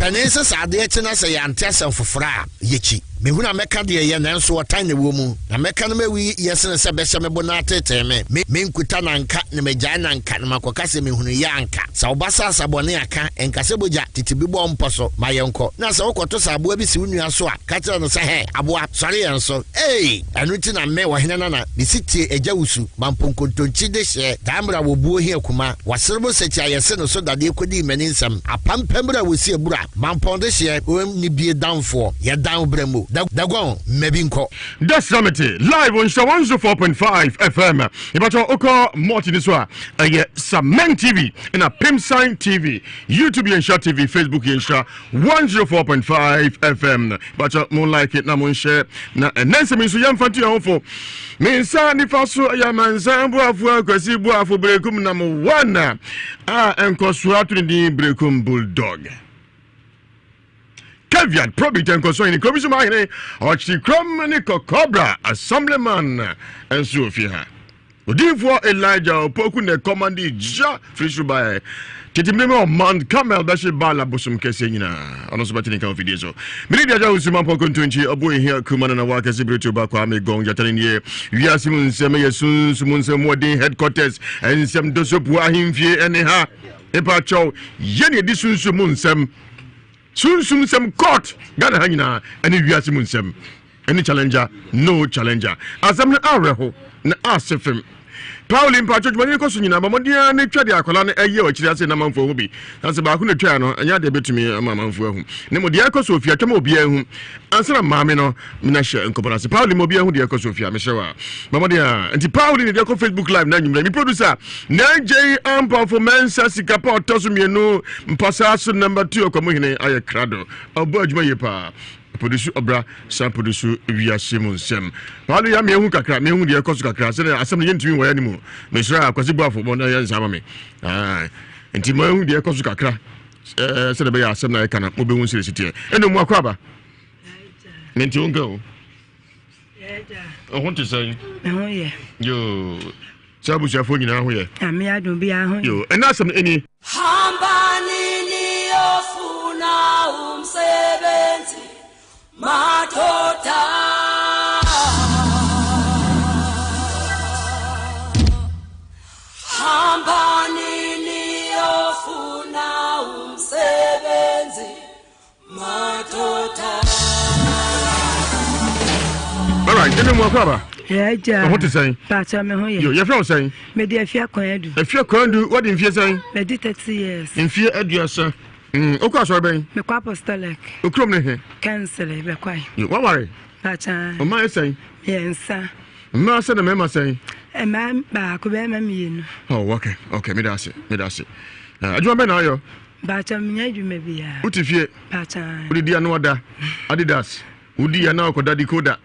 Ɔpanin sɛ sɛ adeɛ kye na sɛ yɛante asɛm foforɔ a, yɛkyi. Mehunu a mɛka deɛ ɛyɛ, nanso ɔtan na ɛwɔ mu. Na mɛka no mawi yɛ sene sɛ bɛhyɛ me bo na ateetee me. Me, menkuta no anka, na magyae no anka, na makɔka sɛ mehunuiɛ anka. Sɛ wo ba sa asa bɔne a, ka, nka sɛ bogya, tete bi bɔ mpɔ so, ma yɛnkɔ. Na sɛ wokɔto sɛ aboa bi si wo nua so a, ka kyerɛ no sɛ, Hɛ, aboa, sɔre yɛn so. Ei! Ɛno nti na me, ɔhene nana, mesi tie agya wusu, ma mponkontonkyi dehyeɛ, daa mmerɛ a wɔbuo hia kuma, wɔaserebo sɛkyi a yɛse no so dadeɛ kɔdii m'ani nsɛm, apampam berɛ a wɔsi abura, mampɔn dehyeɛ, onni bie danfoɔ, yɛdan wo berɛ mu, da, daguan, mma bi nkɔ. Dasramete live on Nhyira 104.5 FM. Yɛbɛtɔ wokɔ multi no so a ɛyɛ Sameng TV ɛna Pimsan TV, YouTube yɛ Nhyira TV, Facebook yɛ Nhyira 104.5 FM. Bɛtɔ mo like na mo nhyɛ na ɛnɛ nsɛm yi nso yɛmfa nto yɛn ho fo. Me nsa nifa so ɛyɛ amansan boafo akwasi boafo berekum nam one a nkɔsoɔ ato ne din berekum bulldog. Caveat probit nkɔsoɔ hene kurom so ma hene ɔkyiri kurom ne kɔkɔbra assemblyman nso wɔ fie ha. Odinfoɔ Elijah Opoku na ɛkɔmande gya firi soro baeɛ. Tete mmere mu Mount Carmel bɛhye Baal abosom kɛseɛ nyinaa. Ɔno nso bɛte ne nka wɔ fidie so. Mene Diagya Osu Mampɔ Kontonkyi, Ɔbo Ehia Kuma Nana Wa Kɛse Biretu Ba Kwame Gong Gyata ne nie. Wiase mu nsɛm yɛ sunsum nsɛm mu ɔden headquarters nsɛm dosopua ahemfie ɛne ha. Epa kyɛw yɛ ne ɛdi sunsum mu nsɛm. Sunsum nsɛm court Ghana ha nyinaa ɛne wiase mu nsɛm. Ɛne challenger no challenger. Asɛm no awerɛho na ase fem. Pauli mpakyɛ dwumadi no kɔ so nyinaa bɔ mmɔden ara ne twa deɛ akwadaa no ɛyɛ wɔ akyiri ase na amanfoɔ ahu bi. Na sɛ baako na ɛtwaeɛ no ɛnyɛ adeɛ bɛtumi ama amanfoɔ ahu. Ne mo deɛ ɛkɔ so ofie atwa ma obiara ahu. Ansa na maame no mena hyɛ nkɔmmɔ no ase. Pauli ma obiara ahu deɛ ɛkɔ so ofie a mesrɛ wo a bɔ mmɔden a. Nti Pauli ne deɛ ɛkɔ Facebook live na anwummerɛ. Me producer na AJ Ampɔfo Mensah Sikapa ɔtɔ so mmienu mpasaa so number 2 Ɔkwamuhene ayɛ krado. Ɔbɔ adwuma yie paa. Produsu ɔbra san produsu wiase mu nsɛm. Paalo ya mehu kakra mehu deɛ ɛkɔ so kakra sɛdeɛ asɛm no yɛntumi wɔ yɛ ne mu. Mesrɛ a Kwasi Boafo bɔ na yɛ nsa ma me. Nti mahu deɛ ɛkɔ so kakra sɛdeɛ ɛbɛyɛ asɛm na ɛka no mobɛhu sɛ ɛsi teɛ. Ɛna mu akɔ aba. Mente wo nka o. Ɔho te sɛn? Ɛho yɛ. Yoo. Sɛ abusuafoɔ nyinaa ho yɛ. Nyame adom biara ho yɛ. Yoo, ɛnɛ asɛm no ɛnie. Hambani niyofuna umsebenzi madoda. Hambani niyofuna umsebenzi madoda. Alright, ɛnɛ mu akɔ aba. Yɛagya. Ɛho te sɛn? Paatwa me ho yɛ. Yo, yɛfrɛ wo sɛn? Mede Afia Kwandu. Afia Kwandu, wadi mfie sɛn? Madi 30 years. Mfie 30. Wokɔ asɔre bɛn? Mekɔ Apostolic. Okurom ne he? Kɛnsele, bɛkwae. Yo, waware? Paatwa. Ɔma yɛ sɛn? Mmiɛnsa. Mmaa sɛn na mmarima sɛn? Mmaa baako, bɛrima mmienu. Oh, okay, okay, meda ase, meda ase. Adwuma bɛn na ayɔ? Paatwa, menyɛ adwuma biara. Wote fie? Paatwa. Wodidi ano ada? Adidas. Wodi yɛ na ɔkɔda decoder.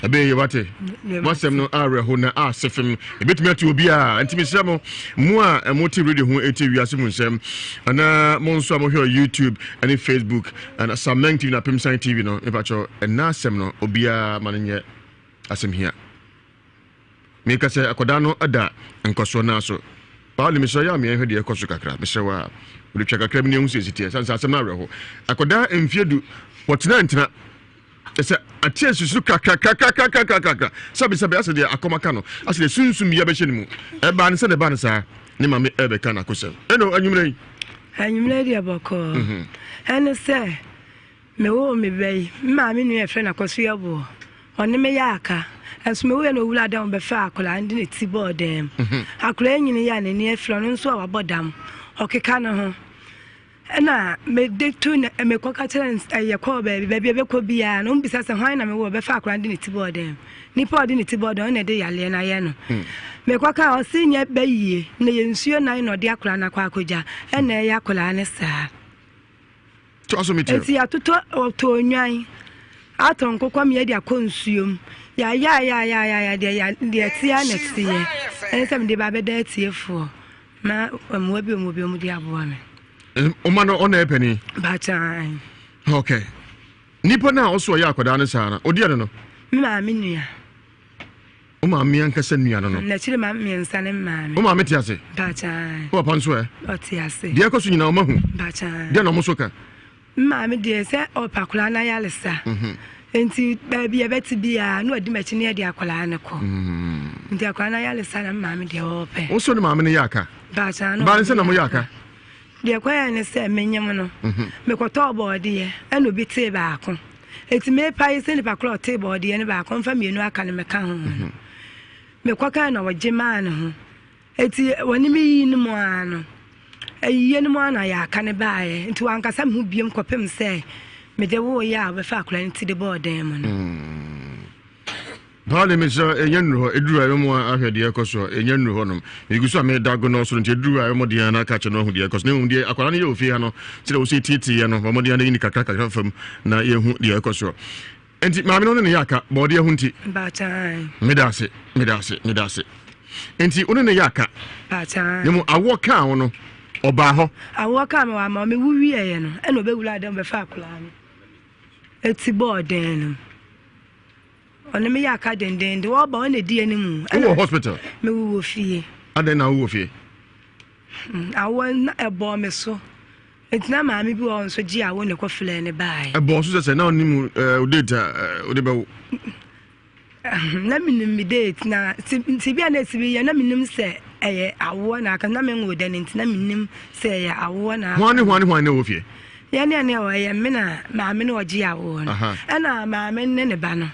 Ɛbɛyɛ yɛ wate. Wasɛm no awerɛho na ase fem. Ebetumi ato obiara. Nti mesrɛ mo, mo a mote radio ho etie wiase mu nsɛm, anaa mo nso a mohwɛ wɔ YouTube ne Facebook, ana Sameng TV na Pemsan TV no, mepakyɛw, ɛnna asɛm no obiara ma no nyɛ asɛm hia. Meka sɛ akwadaa no da nkɔsoɔ no ara so. Pauli, mesrɛ yɛ a meɛnhwɛ deɛ ɛkɔ so kakra. Mesrɛ wo a, wode twa kakra bi na ɛhu sɛ ɛsi teɛ. Sane sɛ asɛm no awerɛho. Akwadaa mfeɛ du, wɔtena ntena. Kyɛ sɛ ate asusu kakrakrakrakrakrakra. Sɛbesɛbe asɛ deɛ akɔm aka no, asɛ deɛ sunsum bi abɛhyɛ ne mu. Ɛbaa no sɛ na ɛbaa no saa, ne maame ɛrebɛka n'akosɛm. Ɛno, anwummerɛ yi. Anwummerɛ deɛ bɔkɔɔ. Ɛne sɛ, Mewoo me ba yi, me maame nua a yɛfrɛ no Akwasu Yeboah, ɔne me yɛ aka. Nso mewuiɛ na owura dan bɛfaa akwadaa no de ne ti bɔɔ dan mu. Akwadaa yi nyini yɛ a n'ani afira, ɔno nso a wabɔ dam, ɔkeka ne ho. Ɛna mede to na mekɔka kyerɛ no sɛ yɛkɔɔ baabi, baabi a ɛbɛkɔ biara no, ɔmbisa sɛ hwan na mewɔ bɛfa akwadaa no de ne ti bɔɔ dan mu. Nipa a ɔde ne ti bɔɔ dan ɔno na ɛde yareɛ no ayɛ no. Mekɔka a ɔse nyɛ bɛyie na yɛ nsuo nan na ɔde akwadaa no akɔ akɔgya ɛna ɛyɛ akwadaa no saa. Toa so metie. Enti yɛatotɔ ɔtɔ nnwan, atɔ nkokɔ ma yɛde akɔ nsuom. Yɛayaayaayaayaa deɛ ya deɛ ɛteɛ ara na ɛteɛ. Ɛne sɛ mede ba abɛda atiefoɔ ma mmoa bi a wɔn bi wɔn de aboa me. Ɔma no ɔna ɛpɛni. Bakyan. Okay. Nipa no a ɔso ɔyɛ akwadaa no saa no, ɔdi ɛno no? Me maame nua. Wo maame ankasa nua no no. N'akyiri ma mmiɛnsa ne maame. Wo maame te ase? Mpakyɛw. Wo papa nso ɛ? Ɔte ase. Deɛ ɛkɔ so nyinaa ɔma hu? Mpakyɛw. Deɛ na ɔmo so ka? Me maame deɛ sɛ ɔpɛ akwadaa no ayaresa mhm. nti baabi a ɛbɛte biara na wadi m'akyi ne yɛde akwadaa no kɔ mm. nti akwadaa no ayaresa na me maame deɛ ɔpɛ. Wosɔ ne maame no yɛ aka? Baakyɛ no. Baa ne sɛ na mo yɛ aka? Deɛ kɔyɛ ne sɛ menyem no mhm. mekɔtɔɔ bɔɔdeɛ ɛna obi tee baako eti mepa yi sɛ nipa korɔ ɔtee bɔɔdeɛ no baako mfa mmienu aka no mɛka ho mhm. mekɔka na ɔgye maa ne ho. Enti wɔne me yii no mu ara no, ayiyɛ no mu ara na yɛaka no baeɛ. Nti wankasa me ho biom kɔpem sɛ mede woeɛ a wɔbɛfa akwadaa no ti de bɔɔ dan mu no. Pauli mesrɛ ɛnya nnuru hɔ ɛduru a ɛbɛmo ahwɛ deɛ ɛkɔ soɔ ɛnya nnuru hɔ nom megu so a meda go no soro nti ɛduru a ɛbɛmɔ deɛ na aka kyɛ no ahu deɛ ɛkɔ so na mmom deɛ akwadaa no yɛ ofie ha no sɛdeɛ wo sɛ tietieɛ no bɔmmɔden na yi ne kakra kakra fam na yɛhu deɛ ɛkɔ soɔ. Nti maame no ne ne yɛ aka bɔɔdeɛ ho nti. Baakyan. Meda ase, meda ase, meda ase. Nti wo ne ne yɛ aka. Baakyan. Ne mu awoɔ kaa wo no, ɔbaa hɔ. Awoɔ kaa me wama me wu wieɛ no, ɛna ɔbɛwura dɛm bɛfa akwadaa no. Eti bɔɔ dan no. Ɔne me yɛ aka dendenden, ɔba ɔna di anim. Wowɔ hospital? Mewɔ wɔ fie. Adɛn na wowɔ fie? Hmm, awoɔ na ɛbɔɔ me so. Nti na maame bi wɔ hɔ nso gye awo na ɛkɔ frɛɛ no baeɛ. Ɛbɔɔ so sɛ sɛ na ɔnim eh, wo date a eh, wode bɛwo. Na menim me date na sɛ bi a na ɛsi bi yɛ na menim sɛ ɛyɛ awoɔ na aka na menwo da no nti na menim sɛ ɛyɛ awoɔ na aka. Hwan ne hwan ne hwan na ɛwɔ fie? Yɛne ɛne ɛwɔ ɛyɛ me na maame no ɔgye awoɔ no ɛna maame ne ne ba no.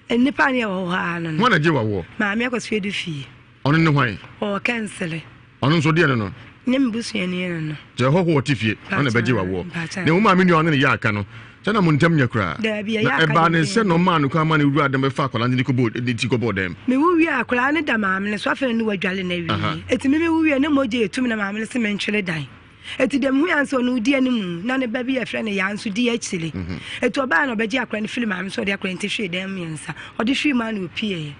Nnipa ne ɛwɔ hɔ ara no no. Hwan na gye wawoɔ? Maame akɔsoɛ du fie. Ɔno ne hwan? Ɔwɔ kɛnsele. Ɔno nso deɛ no no? Nyɛ me busuani no no. Sɛ hɔho ɔte fie, ɔno na ɛbɛgye wawoɔ. Na wo maame nua ɔne ne yɛ aka no, sɛ na mo ntam nyɛ koraa. Daabi, ɛyɛ aka Na ɛbaa ne sɛ na ɔmaa no kwan ma ne wura dɛm bɛfa akwadaa no de kɔbɔ ne ti kɔbɔɔ dɛm. Me wu wie akwadaa no da maame no so afei na ne wadwale no awie. Eti me me wu wie ne mogya etum na maame no se mentwere dan. Eti dɛm hu ya nso ɔno di anim na ne ba bi yɛfrɛ no ya nso di akyire. Eti ɔbaa na ɔbɛgye akwadaa no firi maame so ɔde akwadaa no ti hwee dan mmiɛnsa. Ɔde hwee mu a na opieeɛ.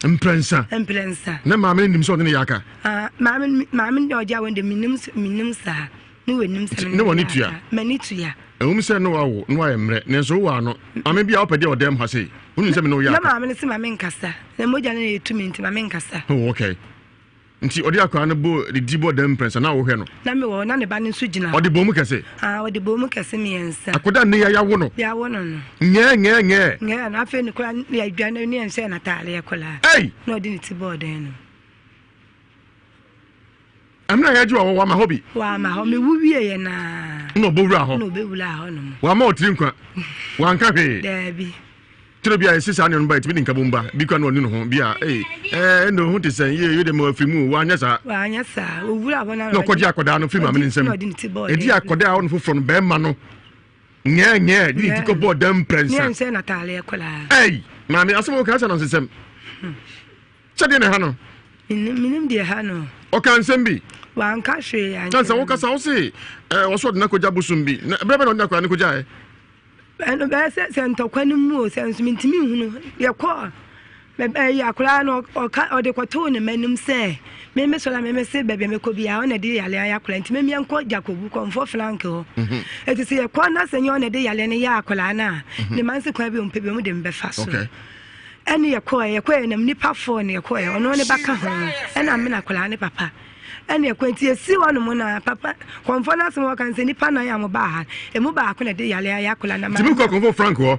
Mprɛnsa. Mprɛnsa. Na maame no nim sɛ ɔne ne yɛ aka. Ah, maame maame na ɔgye awɔ de menim menim saa. Ne wɔ nim sɛ ne wɔ ne tua. M'ani tua. Ɛwom sɛ ne wawo ne wayɛ mmerɛ nanso wowɔ ano. Maame bi a wopɛ deɛ ɔdɛm ha sei. Wonim sɛ me ne wo yɛ aka. Na maame no sɛ maame nkasa. Na mogya no na ɛtu me nti maame nkasa. Oh, okay. Nti ɔde akwadaa no bɔ ne di bɔ dɛm mprɛnsa na wohwɛ no. Na mewɔ hɔ na ne ba no nso gyina hɔ. Ɔde bɔ mu kɛse. Ah, ɔde bɔ mu kɛse mmiɛnsa. Akwadaa ne yɛawo no. Yɛawo no no. Ngɛɛ ngɛɛ ngɛɛ. Ngɛɛ no afei ne kora yɛadwa no ne yɛnhyɛ n'ataadeɛ koraa. Ei! Na ɔde ne ti bɔɔ dan no. Ɛmena yɛgye wɔ wama hɔ bi. Wama hɔ mewu wie yɛ naa. Na ɔbɔ wura hɔ. Na ɔbɛwura hɔ nom. Wama ɔtiri nkwa. Wanka hwee. Daabi. Toro bi a ɛsi saa nneɛma ba ɛtumi de nkabom ba bi kura na ɔne ne ho bi a ee ɛɛ ɛna ohun te sɛn yie yie de ma afiri mu wanyɛ saa. Wanyɛ saa owura hɔ na. Na ɔkɔgye akɔdaa no firi maame ne nsam edi akɔdaa ɔno foforɔ no bɛrima no nyɛɛ nyɛɛ de ne ti kɔ bɔɔ dɛm mprɛnsa. Ne yɛn nhyɛ n'ataadeɛ koraa. Ɛyi maame asɛm a wɔka ahyɛ n'asesɛm. Sɛ deɛ na ɛha no. Menim deɛ ɛha no. Ɔka nsɛm bi. Wanka hwee ankyerɛ. Nansa wokasa wo se ɛɛ wɔsɔ ɔde n'akɔgya bosom bi na ɛbrɛ bɛ na ɔde n'akɔgya ne kɔgya ɛ. Ɛno bɛyɛ sɛ sɛ ntɔkwa no mu o sɛ nso mentumi nhunu yɛkɔɔ ɛyi akwadaa no ɔka ɔde kɔtoo ne mma anim sɛ meme sɔrɔ a meme se baabi a mekɔ biara ɔna de yale ayɛ akwadaa nti meme yɛnkɔ Jakobu kɔmfɔ Frank hɔ mhm. eti sɛ yɛkɔ na sɛ nyɛ ɔna de yale no yɛ akwadaa no a mhm. ne ma nse kwan bi ɔmpɛ bi ɔmo de mbɛfa so ɛne yɛkɔɔ yɛkɔɔ yɛnam nipa fɔɔ ne yɛkɔɔ ɔno ne ba ka ho ɛna mena akwadaa ne papa Ɛne ɛkwan nti yɛsii hɔ nom na papa kɔmfoɔ no asɛm a ɔka no sɛ nnipa nan a mobaa ha ɛmu baako na ɛde yale ayɛ akwadaa na Nti mokɔ kɔmfoɔ Frank hɔ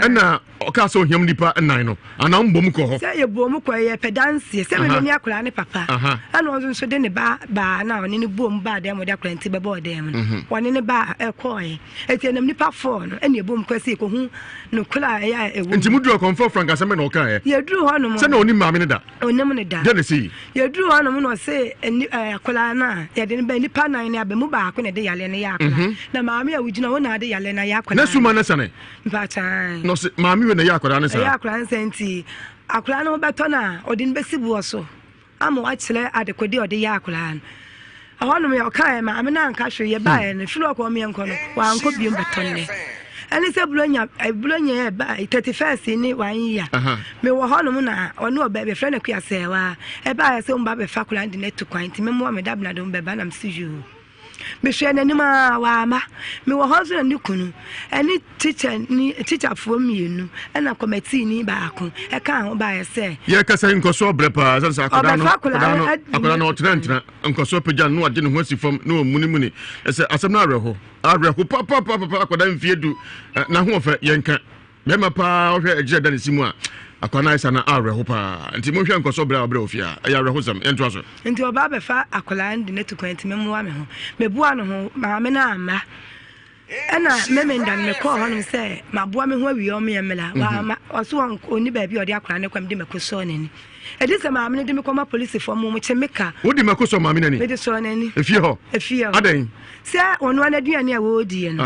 ɛna ɔkaa sɛ ohiam nnipa nan no anaa mobɔ mu kɔ hɔ? Sɛ yɛbɔɔ mu kɔ yɛpɛ danseɛ sɛ meme ne akwadaa ne papa ɛna ɔno nso de ne ba baa na ɔne ne bɔɔ mu baa dɛm ɔde akwadaa nti bɛbɔɔ dɛm no mhm. ɔne ne ba ɛkɔɔɛ ɛti ɛnam nipa fɔɔ no ɛna ɛbɔ mu kɔ sɛ yɛkɔhu nokorɛ a ɛyɛ a ɛwɔ nti moduru ɔkɔmfoɔ Frank asɛm bɛ na ɔkaeɛ? Yɛduru hɔ nom sɛ na ɔnim maame no da Ɔnnim no da. Deɛ na ɛsii? Yɛduruu hɔ nom na ɔse ɛni ɛɛ akwadaa no a yɛde no ba nipa nan no aba mu baako na ɛde yareɛ no yɛ akwadaa. Mhm. Na maame a wogyina hɔ na ade yareɛ no ayɛ akwadaa. Na suma no sane. Mpakyɛn. Na ɔse maame wei na ɛyɛ akwadaa no saa. Ɛyɛ akwadaa no saa nti akwadaa no ho bɛtɔ no a ɔde no bɛsi boɔ so ama wakyerɛ adekodeɛ a ɔde yɛ akwadaa no. Ɛhɔnom yɛ ɔkaeɛ maame no anka hwee yɛbaeɛ no firi ɔkɔ ɔmeɛ nkɔ no wankɔ biom bɛtɔ nnɛ ɛne sɛ buronya buronya yɛ ba 31st ne one year mewɔ hɔnom na ɔne ɔbɛ bɛfrɛ no akua sɛwa ɛbaeɛ sɛ ɔmba bɛfa koraa de no atu kwan nti memmoa me dabena de ɔmbɛba na mese yoo. Mehwɛɛ n'anim ara, wamma. Mewɔ hɔ nso na ne kunu ne tikyani, tikyafoɔ mmienu ɛna kɔmɛtiini baako ɛkaa ho baeɛ sɛ. Yɛkasa yi nkɔsoɔ brɛ paa sɛ sɛ akwadaa no akwadaa no akwadaa no ɔtena ntena nkɔsoɔ pagya no agye ne ho asi fam na ɔmunimuni ɛsɛ asɛm no awerɛho awerɛho papapapa akwadaa mfie du n'ahoɔfɛ yɛnka Bɛrima paa ɔhwɛ ɛgyina da ne si mu a akwa no ayɛ sa na awerɛho paa nti monhwɛ nkɔsɔ berɛ a ɔbrɛ ofie a ɛyɛ awerɛhosɛm yɛntoa so. Nti ɔba abɛfa akwadaa no de no atu kwan nti memmoa me ho. Meboa no ho, maame no amma. Ɛna Memenda no mekɔɔ hɔnom sɛ maboa me ho awie ɔmo yɛ mmla. Wamma, ɔso ɔnni baabi a ɔde akwadaa no kɔ mede mako sɔɔ n'ani. Ɛdi sɛ maame no de me kɔma polisifoɔ mo kye me ka. Wode mako sɔ maame no ani? Mede sɔɔ n'ani. Efie hɔ? Efie hɔ. Adɛn? Sɛ ɔno ara n'aduane a wɔrediɛ no.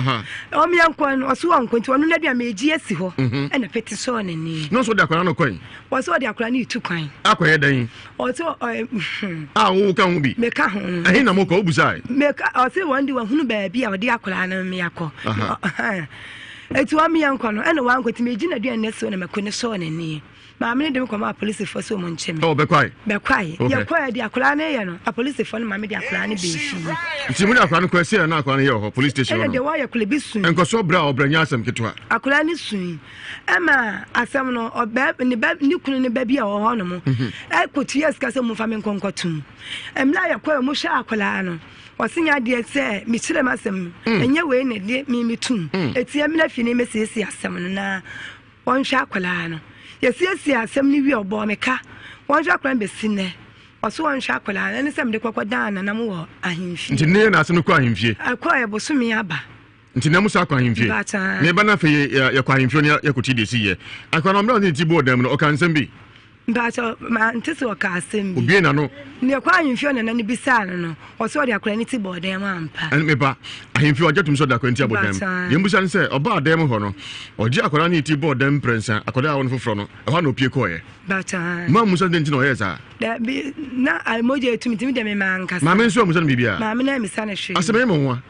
Ɔmo yɛ nkɔ no, ɔso ɔnkɔ nti ɔno n'aduane megye asi hɔ. Mhm. Ɛna pete sɔɔ n'ani. Na ɔsɛ ɔde akwadaa no kɔe? Ɔsɛ ɔde akwadaa no retu kwan. Akɔyɛ dɛn? Ɔsɛ ɔ. A wo ka ho bi? Meka ho. Ɛhe na mokɔ? Wobusae? Meka ɔsɛ wɔn de wɔhunu baabi a ɔde akwadaa no meakɔ. Eti wɔn yɛ nkɔ no ɛna wankɔ nti megye n'aduane no asi hɔ na mako no sɔɔ n'ani. Maame no de me kɔmaa apolisifoɔ sɛ wɔn nkye me. Oh, Bɛkwae. Bɛkwae. Okay. Yɛkɔɛ de akwadaa no yɛ no, apolisifoɔ no maame de akwadaa no bɛɛ fie. Nti mo de akwadaa no kɔɛ sɛ na akwadaa no yɛ wɔ hɔ police station hɔ no. Ɛna deɛ wɔyɛ akwadaa bi sui. Nkɔsɔ brɛ a ɔbrɛ nyɛ asɛm ketewa. Akwadaa no sui. Ɛma asɛm no ɔbɛ ne bɛ ne kunu ne ba bi a ɔwɔ hɔ nom. Mhm. Ɛkɔtua sika sɛ mo fa me nkɔ nkɔtum. Mmerɛ a yɛkɔɛ mo hwɛ akwadaa no. Ɔse nyɛ adeɛ sɛ mekyerɛ m'asɛm no. Mm. Ɛnyɛ wei na ɛde me metum. Mm. Ɛti ɛmena fie ne mɛsiesie asɛm no na Wɔnhwɛ akwadaa no. Yɛsiesiee asɛm no wie ɔbɔɔ me ka. Wɔnhwɛ akwadaa no bɛsi nnɛ. Ɔse wɔnhwɛ akwadaa no. Ɛne sɛ mede kɔkɔ daa nanam wɔ ahemfie. Nti nnɛ na asɛm no kɔ ahemfie? Ɛkɔɛ bosome aba. Nti nnɛ mo saa kɔ ahemfie? Mpakyɛ. Meba no afei yɛkɔ ahemfie no yɛkɔtie deɛ ɛsi yɛ. Akwadaa no ɔmmerɛ ɔde ne ti bɔɔ dan mu no ɔka nsɛm bi? Mpakyɛ mante sɛ ɔka asɛm bi. Obie n'ano. Nea ɛkɔ ahemfie hɔ nana no bisaa no no, ɔsɛ ɔde akwadaa no ti bɔɔ dan mu ampa. Ɛne me ba, ahemfie ɔgye tom sɛ ɔde akwadaa no ti abɔ dan mu. Deɛ mbusa ne sɛ, ɔbaa dan mu hɔ no, ɔgye akwadaa no ti bɔɔ dan mu mprɛnsa, akwadaa a ɔwɔ no foforɔ no, ɛhɔ a na opie kɔɔeɛ. Mpakyɛ. Mo ammusa no deɛ nti na ɔyɛɛ saa? Dabi, na mogya etu me nti me deɛ me maa nkasa. Maame nso ammusa no biribiara? Maame no ammisa no hwee. Asɛm ɛyɛ me nwa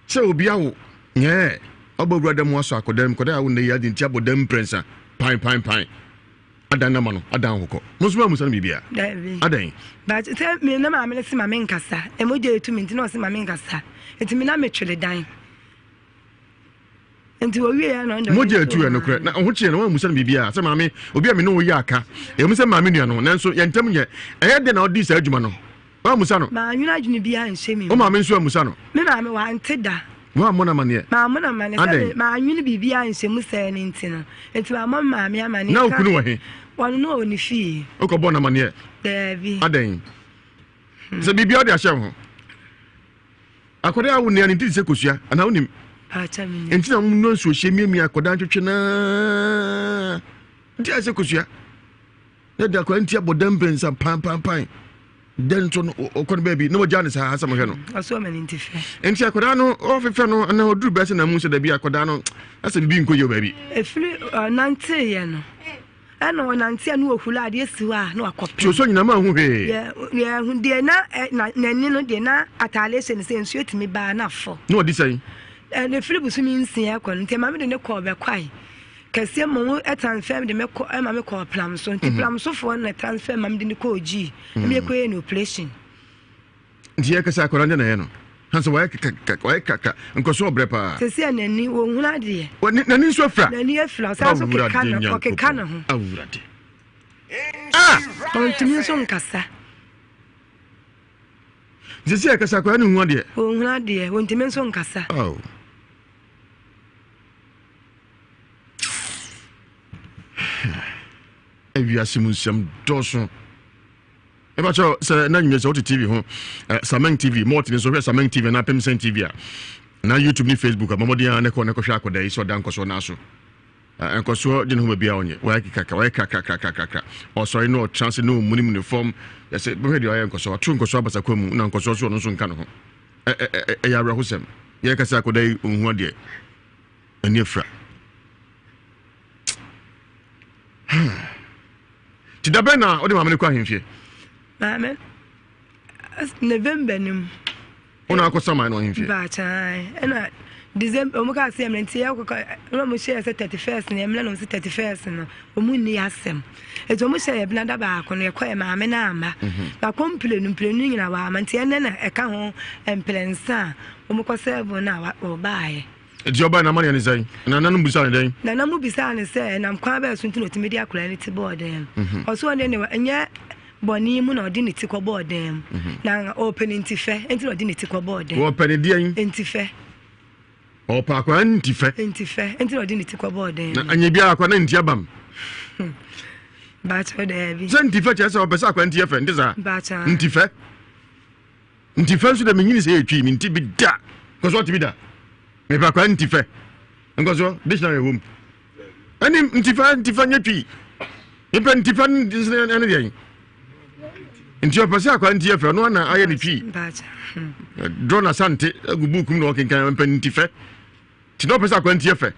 sɛ obi awo nyɛɛ ɔbɔ wura dan mu asɔ akɔdan mu, kɔdan a awo nnɛ yi ade nti abɔ dan mu mprɛnsa, pan pan pan. Adan na ma no adan hokɔ. Mo nso moamusa no biribiara? Dabi. Adɛn? But sɛ me na maame no se ma menkasa, mogya etu me nti na ɔse ma menkasa. Nti me na metwere dan. Nti wɔwie ya na ɔno Mogya etu yɛ nokorɛ. Na ho kyeɛ no woammusa no biribiara sɛ maame obi a me ne wo yɛ aka. Ɛwom sɛ maame nua no nanso yɛn ntam nyɛ. Ɛyɛ dɛn na ɔdii saa adwuma no? Woammusa no? Mannwene adwene biara nhyɛ me mu. Wo maame nso ammusa no? Me maame wante da. Woammɔ no amanneɛ? Mammɔ no amanneɛ. Sɛ Adɛn? mannwene biribiara nhyɛ mu sɛɛ no nti no, nti mammɔ me maame amanneɛ. Na wo kunu wɔ he? Ɔno no ɔwɔ ne fie. Wokɔbɔɔ no amanneɛ? Daabi. Adɛn? Sɛ biribiara wode ahyɛ wo ho. Akwadaa a wo nua no nti te sɛ kosua anaa wonim? Paakyɛ menim. Nti na wɔn nsuo hyɛ miamia akwadaa ntwetwe naa nti ayɛ sɛ kosua. Na de akwadaa nti abɔ dɛm mprɛnsa pan pan pan. Dɛn nso no ɔkɔ no baabi na wɔgya ne saa asɛm hwɛ no. Ɔso ɔma ne nti fɛ. Nti akwadaa no ɔfefɛ no na ɔduru bɛsɛ na mu sɛ dabi akwadaa no asɛ biribi nkɔ yie wɔ baabi. Efiri ɔnanteeɛ no ɛna ɔnante a na ɔhuru adeɛ si hɔ a na wakɔpem. Ti osɔ nyinaa ma ho hwee. Yɛ yɛ hu deɛ na ɛ na n'ani no deɛ na ataade hyɛ no sɛ nsuo tumi baa na afɔ. Na ɔdi sɛn? Ɛna efiri bosome nsia kɔ no nti maame de ne kɔɔ bɛkwae. Kɛseɛ mmom transfer de me kɔ ɛma me kɔɔ plam so nti mhm. plam sofoɔ na transfer ma me de ne kɔɔ gyi ɛmi mhm. ɛkɔ yɛ no operation. Nti yɛ kasa akɔla ne na yɛ no hansa wɔyɛ kaka wɔyɛ kaka nkɔso ɔbrɛ paa. Sisi yɛ n'ani wɔn hunu adeɛ. N'ani nso afira. N'ani afira ɔsan so keka ne ɔkeka ne ho. Awurade. Ah! Ɔntumi nso nkasa. Sisi yɛ kasa akɔla ne hu adeɛ. Wɔn hunu adeɛ wɔntumi nso nkasa. Oh. Ewiase mu nsɛm dɔɔso. Ɛba kyɛw sɛ na nwumɛ sɛ wote TV ho eh, Sameng TV mɔɔte ne so hwɛ Sameng TV anaa Pemsɛn TV a na YouTube ne Facebook a bɔmmɔden a ne kɔ ne kɔhwɛ akɔda yi sɛ ɔda nkɔsoɔ naa so. Eh, nkɔsoɔ gye ne ho baabi a ɔnyɛ wɔyɛ kekaka wɔyɛ krakrakrakrakra ɔsɔre na ɔtra ase na ɔmunimuni ne fam yɛsɛ bɛhwɛ deɛ ɔyɛ nkɔsoɔ ɔto nkɔsoɔ abasakwa mu na nkɔsoɔ so ɔno nso nka ne ho ɛyɛ awerɛhosɛm yɛkasa akɔda yi ɔnhu adeɛ ani afira nti da bɛn na wode maame no kɔ ahemfie maame november no mu wona akɔ saman no ahemfie baakyan ɛna December wɔn kaa sɛ yɛmmerɛ nti yɛkɔkɔ ɛna wɔn hyɛɛ sɛ 31st no yɛmmerɛ na wɔn sɛ 31st no wɔn nni asɛm nti wɔn hyɛ yɛ benada baako no yɛkɔ yɛ maame no amma baako mprenu mprenu nyina wɔama nti ɛnɛ na ɛka ho mprɛnsa a wɔn kɔ sɛɛbo no a wɔbaeɛ. Nti ɔbae na amaneɛ ne sɛn? Na nananom bisaa no dɛn? Nananom bisaa no sɛ ɛnam kwan bɛn so nti na ɔtumi de akwadaa no ti bɔɔ dan mu. Ɔse ɔno deɛ ɛnyɛ bɔne mu na ɔde ne ti kɔbɔɔ dan mu. Na ɔpɛ ne ntifɛ nti na ɔde ne ti kɔbɔɔ dan mu. Ɔpɛ ne deɛn? Ntifɛ. Ɔpɛ akwadaa no ntifɛ. Ntifɛ nti na ɔde ne ti kɔbɔɔ dan mu. Na anyɛ biara akwadaa no nti abam. Baakyɛ daabi. Sɛ ntifɛ kyerɛ sɛ ɔpɛ sɛ akwadaa nti yɛ fɛ nti saa? Baakyɛ. Ntifɛ. Nti fɛ nso dɛ menyini sɛ yɛtwi me nti bi da nkɔsoɔ te bi da mepɛ akwadaa nti fɛ nkɔsoɔ dictionary wɔ mu ɛne nti fɛ nti fɛ nyɛ twi mepɛ nti fɛ ɛne deɛn nti ɔpɛ sɛ akwadaa nti yɛ fɛ ɔno ana ayɛ ne twi drɔ na sante agu buuku mu na ɔkenkan mpɛ nti fɛ Nti na ɔpɛ sɛ akwadaa no ti yɛ fɛ.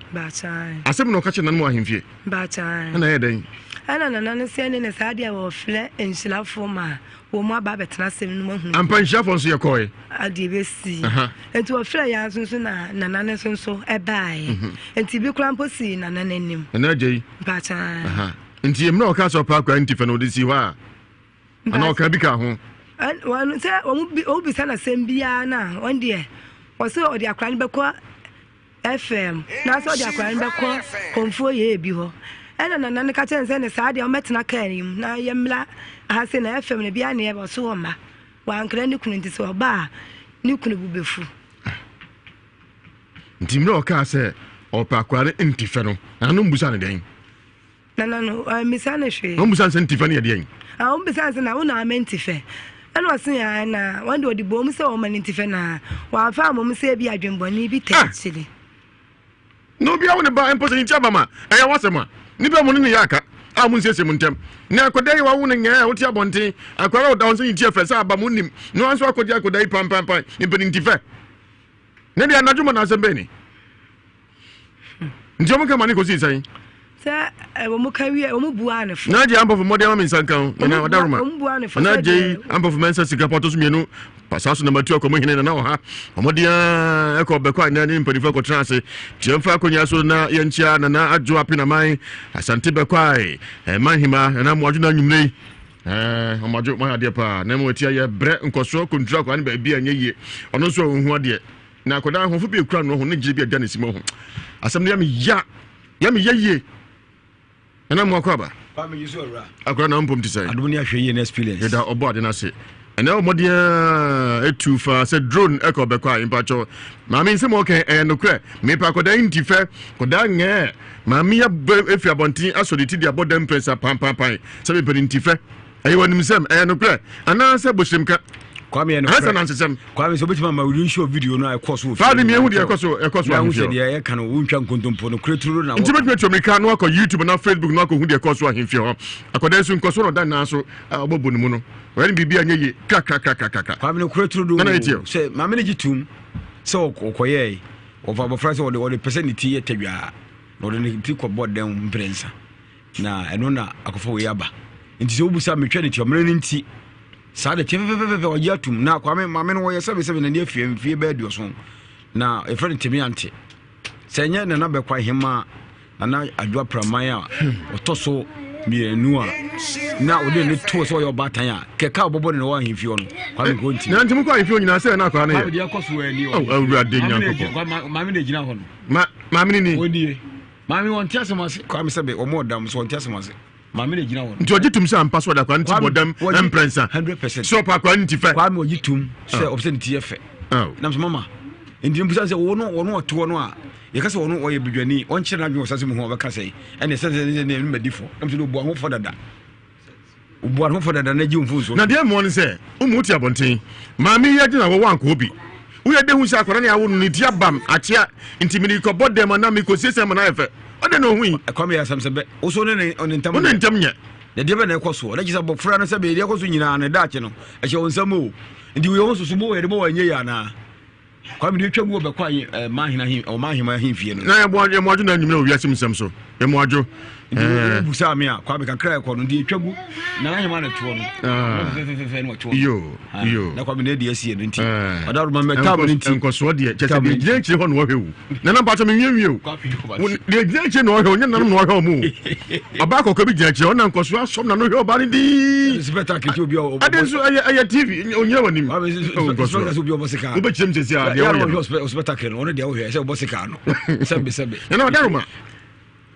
Asɛm na ɔka kyerɛ nana mu ahemfie. Ɛna ɛyɛ dɛn? Ɛna nana no sɛ ne ne saa deɛ wɔfrɛ nhyirafoɔ ma wɔn mu aba abɛtena asɛm no mu ahunu. Ampa nhyirafoɔ nso yɛ kɔɛ. Adeɛ bɛsi. Nti wɔfrɛ yɛn nso nso na nana no nso nso ɛbaeɛ. Mhm. Nti bi koraa mpo sii nana no anim. Nana agya yi. Mpakyɛ. Nti mmerɛ ɔka sɛ ɔpɛ akwadaa no ti fɛ no ɔde sii hɔ a. Anaa ɔka bi ka ho. Wɔn sɛ wɔn bi wɔn bisa n'asɛm biara na wɔn deɛ wɔsɛ ɔde akwadaa no bɛkɔ FM na sɛ ɔde akwadaa no bɛkɔ kɔnfuo yɛ ebi hɔ ɛna nana no ka kyerɛ no sɛ ne saa deɛ wɔmɛtena kaa yi mu na yɛmmla ha se na FM no biara ne yɛ ɔso wɔ mma wankra ne kunu nti sɛ ɔba a ne kunu bu bɛfu. Nti mmerɛ ɔkaa sɛ ɔpɛ akwadaa no ntifɛ no nana no mbusa no dɛn? Nana no, wammisa no hwee. Na wɔmmisa no sɛ ntifɛ no yɛ deɛn? Ah, wɔmmisa no sɛ na wo na ama ntifɛ. Ɛna ɔse ah, na wɔn de ɔde bɔɔ mu sɛ wɔma no ntifɛ na wɔamfa ammɔ mu sɛ ebi adwemmɔne bi taa akyire. Na obi awo ne ba mpo sɛ ne ti aba ma ɛyɛ w'asɛm a, nnipa mu ne ne yɛ aka a mo nsiesie mo ntɛm. Na akɔda yi wawo no nyɛɛ a wote abɔnten, akwadaa a ɔda hɔ sɛ ne ti ɛfɛ sɛ aba mo nnim, na wɔn nso akɔgye akɔda yi pampampan, mepɛ ne ntifɛ. Ne deɛ anadwo ma na asɛm bɛn ni? nti ɔmo ka ma ne kɔsii sɛn sɛ wɔn ka wie wɔn bua ne fo. na agye ampɔfo mmɔden ama me nsa nka ho nana ɔdaroma wɔn bua ne fo na agye yi ampɔfo mɛnsa sika pɔtɔ so mmienu saa so na matu akɔ mo hene nana ɔha ɔmɔden a ɛkɔ bɛkɔ a ne mpanimfoɔ akɔtena ase tiɛmfa akonnwa so na yɛnkyia nana adwo apenaman asante bɛkɔ a ɛma nhema nana mmoadwo na anwummerɛ yi ɔmɔdwo moayɛ adeɛ paa na mmom atia yɛ brɛ nkɔsoɔ kɔnturu akɔa ne baabi a ɛnyɛ yie ɔno nso a ɔhu adeɛ Na akwadaa ahoɔfo bi ekura no ho ne gyere bi ɛda ne sim ho. Asɛm no yɛ me ya, yɛ me ya yie. Nana mu akɔ aba. Kwame Yusu Awura. Akwadaa na mpom te sɛ. Adom ne ahwɛ yie na experience. Yɛda ɔbɔ ade no ase. Ɛnɛ ɔmɔden a etu fa sɛ drone ɛkɔ bɛkɔ a mpakyɛw. Maame nsɛm ɔkɛ ɛyɛ nokorɛ. Mepa akwadaa yi nti fɛ. Akwadaa ngɛɛ. Maame yi abɛ efi abɔnten asɔ ne ti de abɔ dɛm mprɛnsa pampanpan sɛ mepɛ ne nti fɛ. Ɛyɛ w'animsɛm, ɛyɛ nokorɛ, anaasɛ bosremka? Kwame yɛ nokorɛ. Ansa nansesɛm. Kwame sɛ obetumi ama wuli nhyɛ video no a ɛkɔ so wɔ fie. Faa ne miehu deɛ ɛkɔ so ɛkɔ so ahemfie. Na deɛ ɛka no wontwa nkontompo no korɛ turo na. Nti betumi atu mirika na wakɔ YouTube na Facebook na wakɔhu deɛ ɛkɔ so ahemfie hɔ. Akwadaa nso nkɔso na ɔda nan so ɔbɔbɔ ne mu no. Ɔyɛ no biribi a ɛnyɛ yie krakrakrakrakra. Kwame no korɛ turo do. Sɛ maame no gye tum sɛ ɔkɔyɛɛ ɔfa abɔfra sɛ ɔde ɔde pɛ sɛ ne ti yɛ tadwaa na ɔde ne ti kɔbɔ dɛm mprɛnsa. Na ɛno na akɔfa wei aba. Nti sɛ wobusa metwa ne ti ɔmmerɛ no nti saa de teɛ pɛpɛpɛpɛ ɔgye atum na kwame maame no wɔyɛ sɛbesɛbe n'ani afie mfie bɛyɛ aduɔson na yɛfrɛ no teme ante sɛ ɛnyɛ nana bɛkwa hema nana adwoa praman a ɔtɔ so mmienu a na ɔde ne too sɛ ɔyɛ ɔbaatan a kɛkɛ a ɔbɔbɔ ne na ɔwɔ ahemfie hɔ no kwame nkɔ nti na nti mokɔ ahemfie nyinaa sɛ na akwaa no yɛ kwame deɛ ɛkɔ so ani awurade nyankopɔn maame na gyina hɔ no maame ne ni ɔnie Maame wɔn te asɛm ase. Kwame sɛ bɛ wɔn ɔdam so wɔn te asɛm ase. Maame na gyina hɔ. Nti ɔgye tum sɛ ampa so ɔde akwadaa no ti bɔ dam mprɛnsa. 100%. Sɛ ɔpɛ akwadaa no ti fɛ. Kwame ɔgye tum sɛ ah. ɔpɛ sɛ ne ti yɛ fɛ. Oh. Nam sɛ mama nti mbusa sɛ wɔn wɔn ɔte hɔ no a yɛka sɛ wɔn ɔyɛ bedwani ɔnkyerɛ n'adwene wɔ sase mu ho ɔbɛka sɛ ɛna ɛsɛ sɛ ɛne ɛne madi fɔ nam sɛ ɔbu ahofɔ dada. Obu ano fɔ dada na gye mfomso. Na deɛ mmoa ne sɛ, wo mu wote abɔnten. Maame yi agyina hɔ wankɔ bi. Woyɛ dɛ hu sɛ akwadaa no awo no ne ti abam akyea nti mede kɔbɔ dɛm anaa mekɔsiesie ama no ayɛ fɛ. Ɔdɛn na ɔhui? Ɛkwan yɛ asɛm sɛ bɛ wo so ne ne ne ntam Wo ne ntam nyɛ. Na deɛ bɛ na ɛkɔ soɔ. Na kyerɛ sɛ abɔfra no sɛ bɛ deɛ ɛkɔ so nyinaa no daakye no ɛhyɛ wo nsam o. Nti woyɛ ho soso bɔ wɔ yɛde bɔ wɔ ɛnyɛ yie anaa? Kwame deɛ ɛtwa gu wɔ bɛkɔ ayi ɛɛ mahena ahe ɔma ahema ahemfie no. Na yɛmo adwo yɛmo adwo na enyimire wɔ wiase mu nsɛm so yɛmo adwo. Nti wo busaa me a Kwame kakra ɛkɔ no deɛ ɛtwa gu na ahema na ɛtoɔ no. Ah. Fɛfɛfɛfɛ na ɔtoɔ. Yo yo. Na Kwame na ɛde asie no nti. Ɔda roma mɛ tam no nti. Nkɔsoɔ deɛ kyɛ sɛ deɛ gyina akyire hɔ na ɔhwɛ wo. Nana mpatsɔ mi nwie nwie o. Deɛ gyina akyire na ɔhwɛ o nyɛ nanom na ɔhwɛ ɔmo o. Ɔbaa kɔkɔɔ bi gyina akyire ɔna nkɔsoɔ asɔm na no hwɛ ɔbaa no dii. Ade nso ɛyɛ ɛyɛ TV onyina wɔ nim. Nkɔsoɔ wobɛkyerɛ mu sɛsi a deɛ ɔyɛ no. Ɔspɛtakere no ɔno deɛ ɔhwɛ sɛ ɔbɔ sika no sɛbe sɛbe. Nana ɔdaroma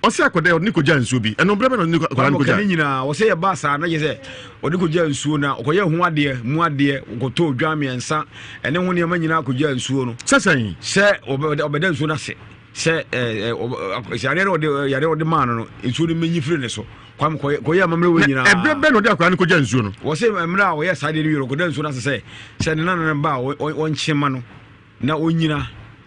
ɔsɛ akɔdɛ ɔde ne kɔgya nsuo bi ɛno berɛ bɛ na ɔde ne kɔgya no kɔgya. Ne nyinaa ɔsɛ yɛ ba saa na kyɛ sɛ ɔde kɔgya nsuo na ɔkɔyɛ ho adeɛ mu adeɛ ɔkɔtɔ odwan mmiɛnsa ɛne ho nneɛma nyinaa kɔgya nsuo no. Sɛ sɛn? Sɛ ɔbɛda nsuo no ase sɛ yareɛ no ɔde yareɛ ɔde maa no no nsuo no mɛnyi firi ne so. Kwame kɔyɛ amammerɛ wɔ nyinaa. Ɛberɛ bɛ na ɔde akwadaa no kɔgya nsuo no? Wɔsɛ mmerɛ a ɔyɛ saa deɛ no wie no ɔkɔda nsuo no ase sɛ sɛ ne nana no ba a ɔnkye ma no. na ɔnyina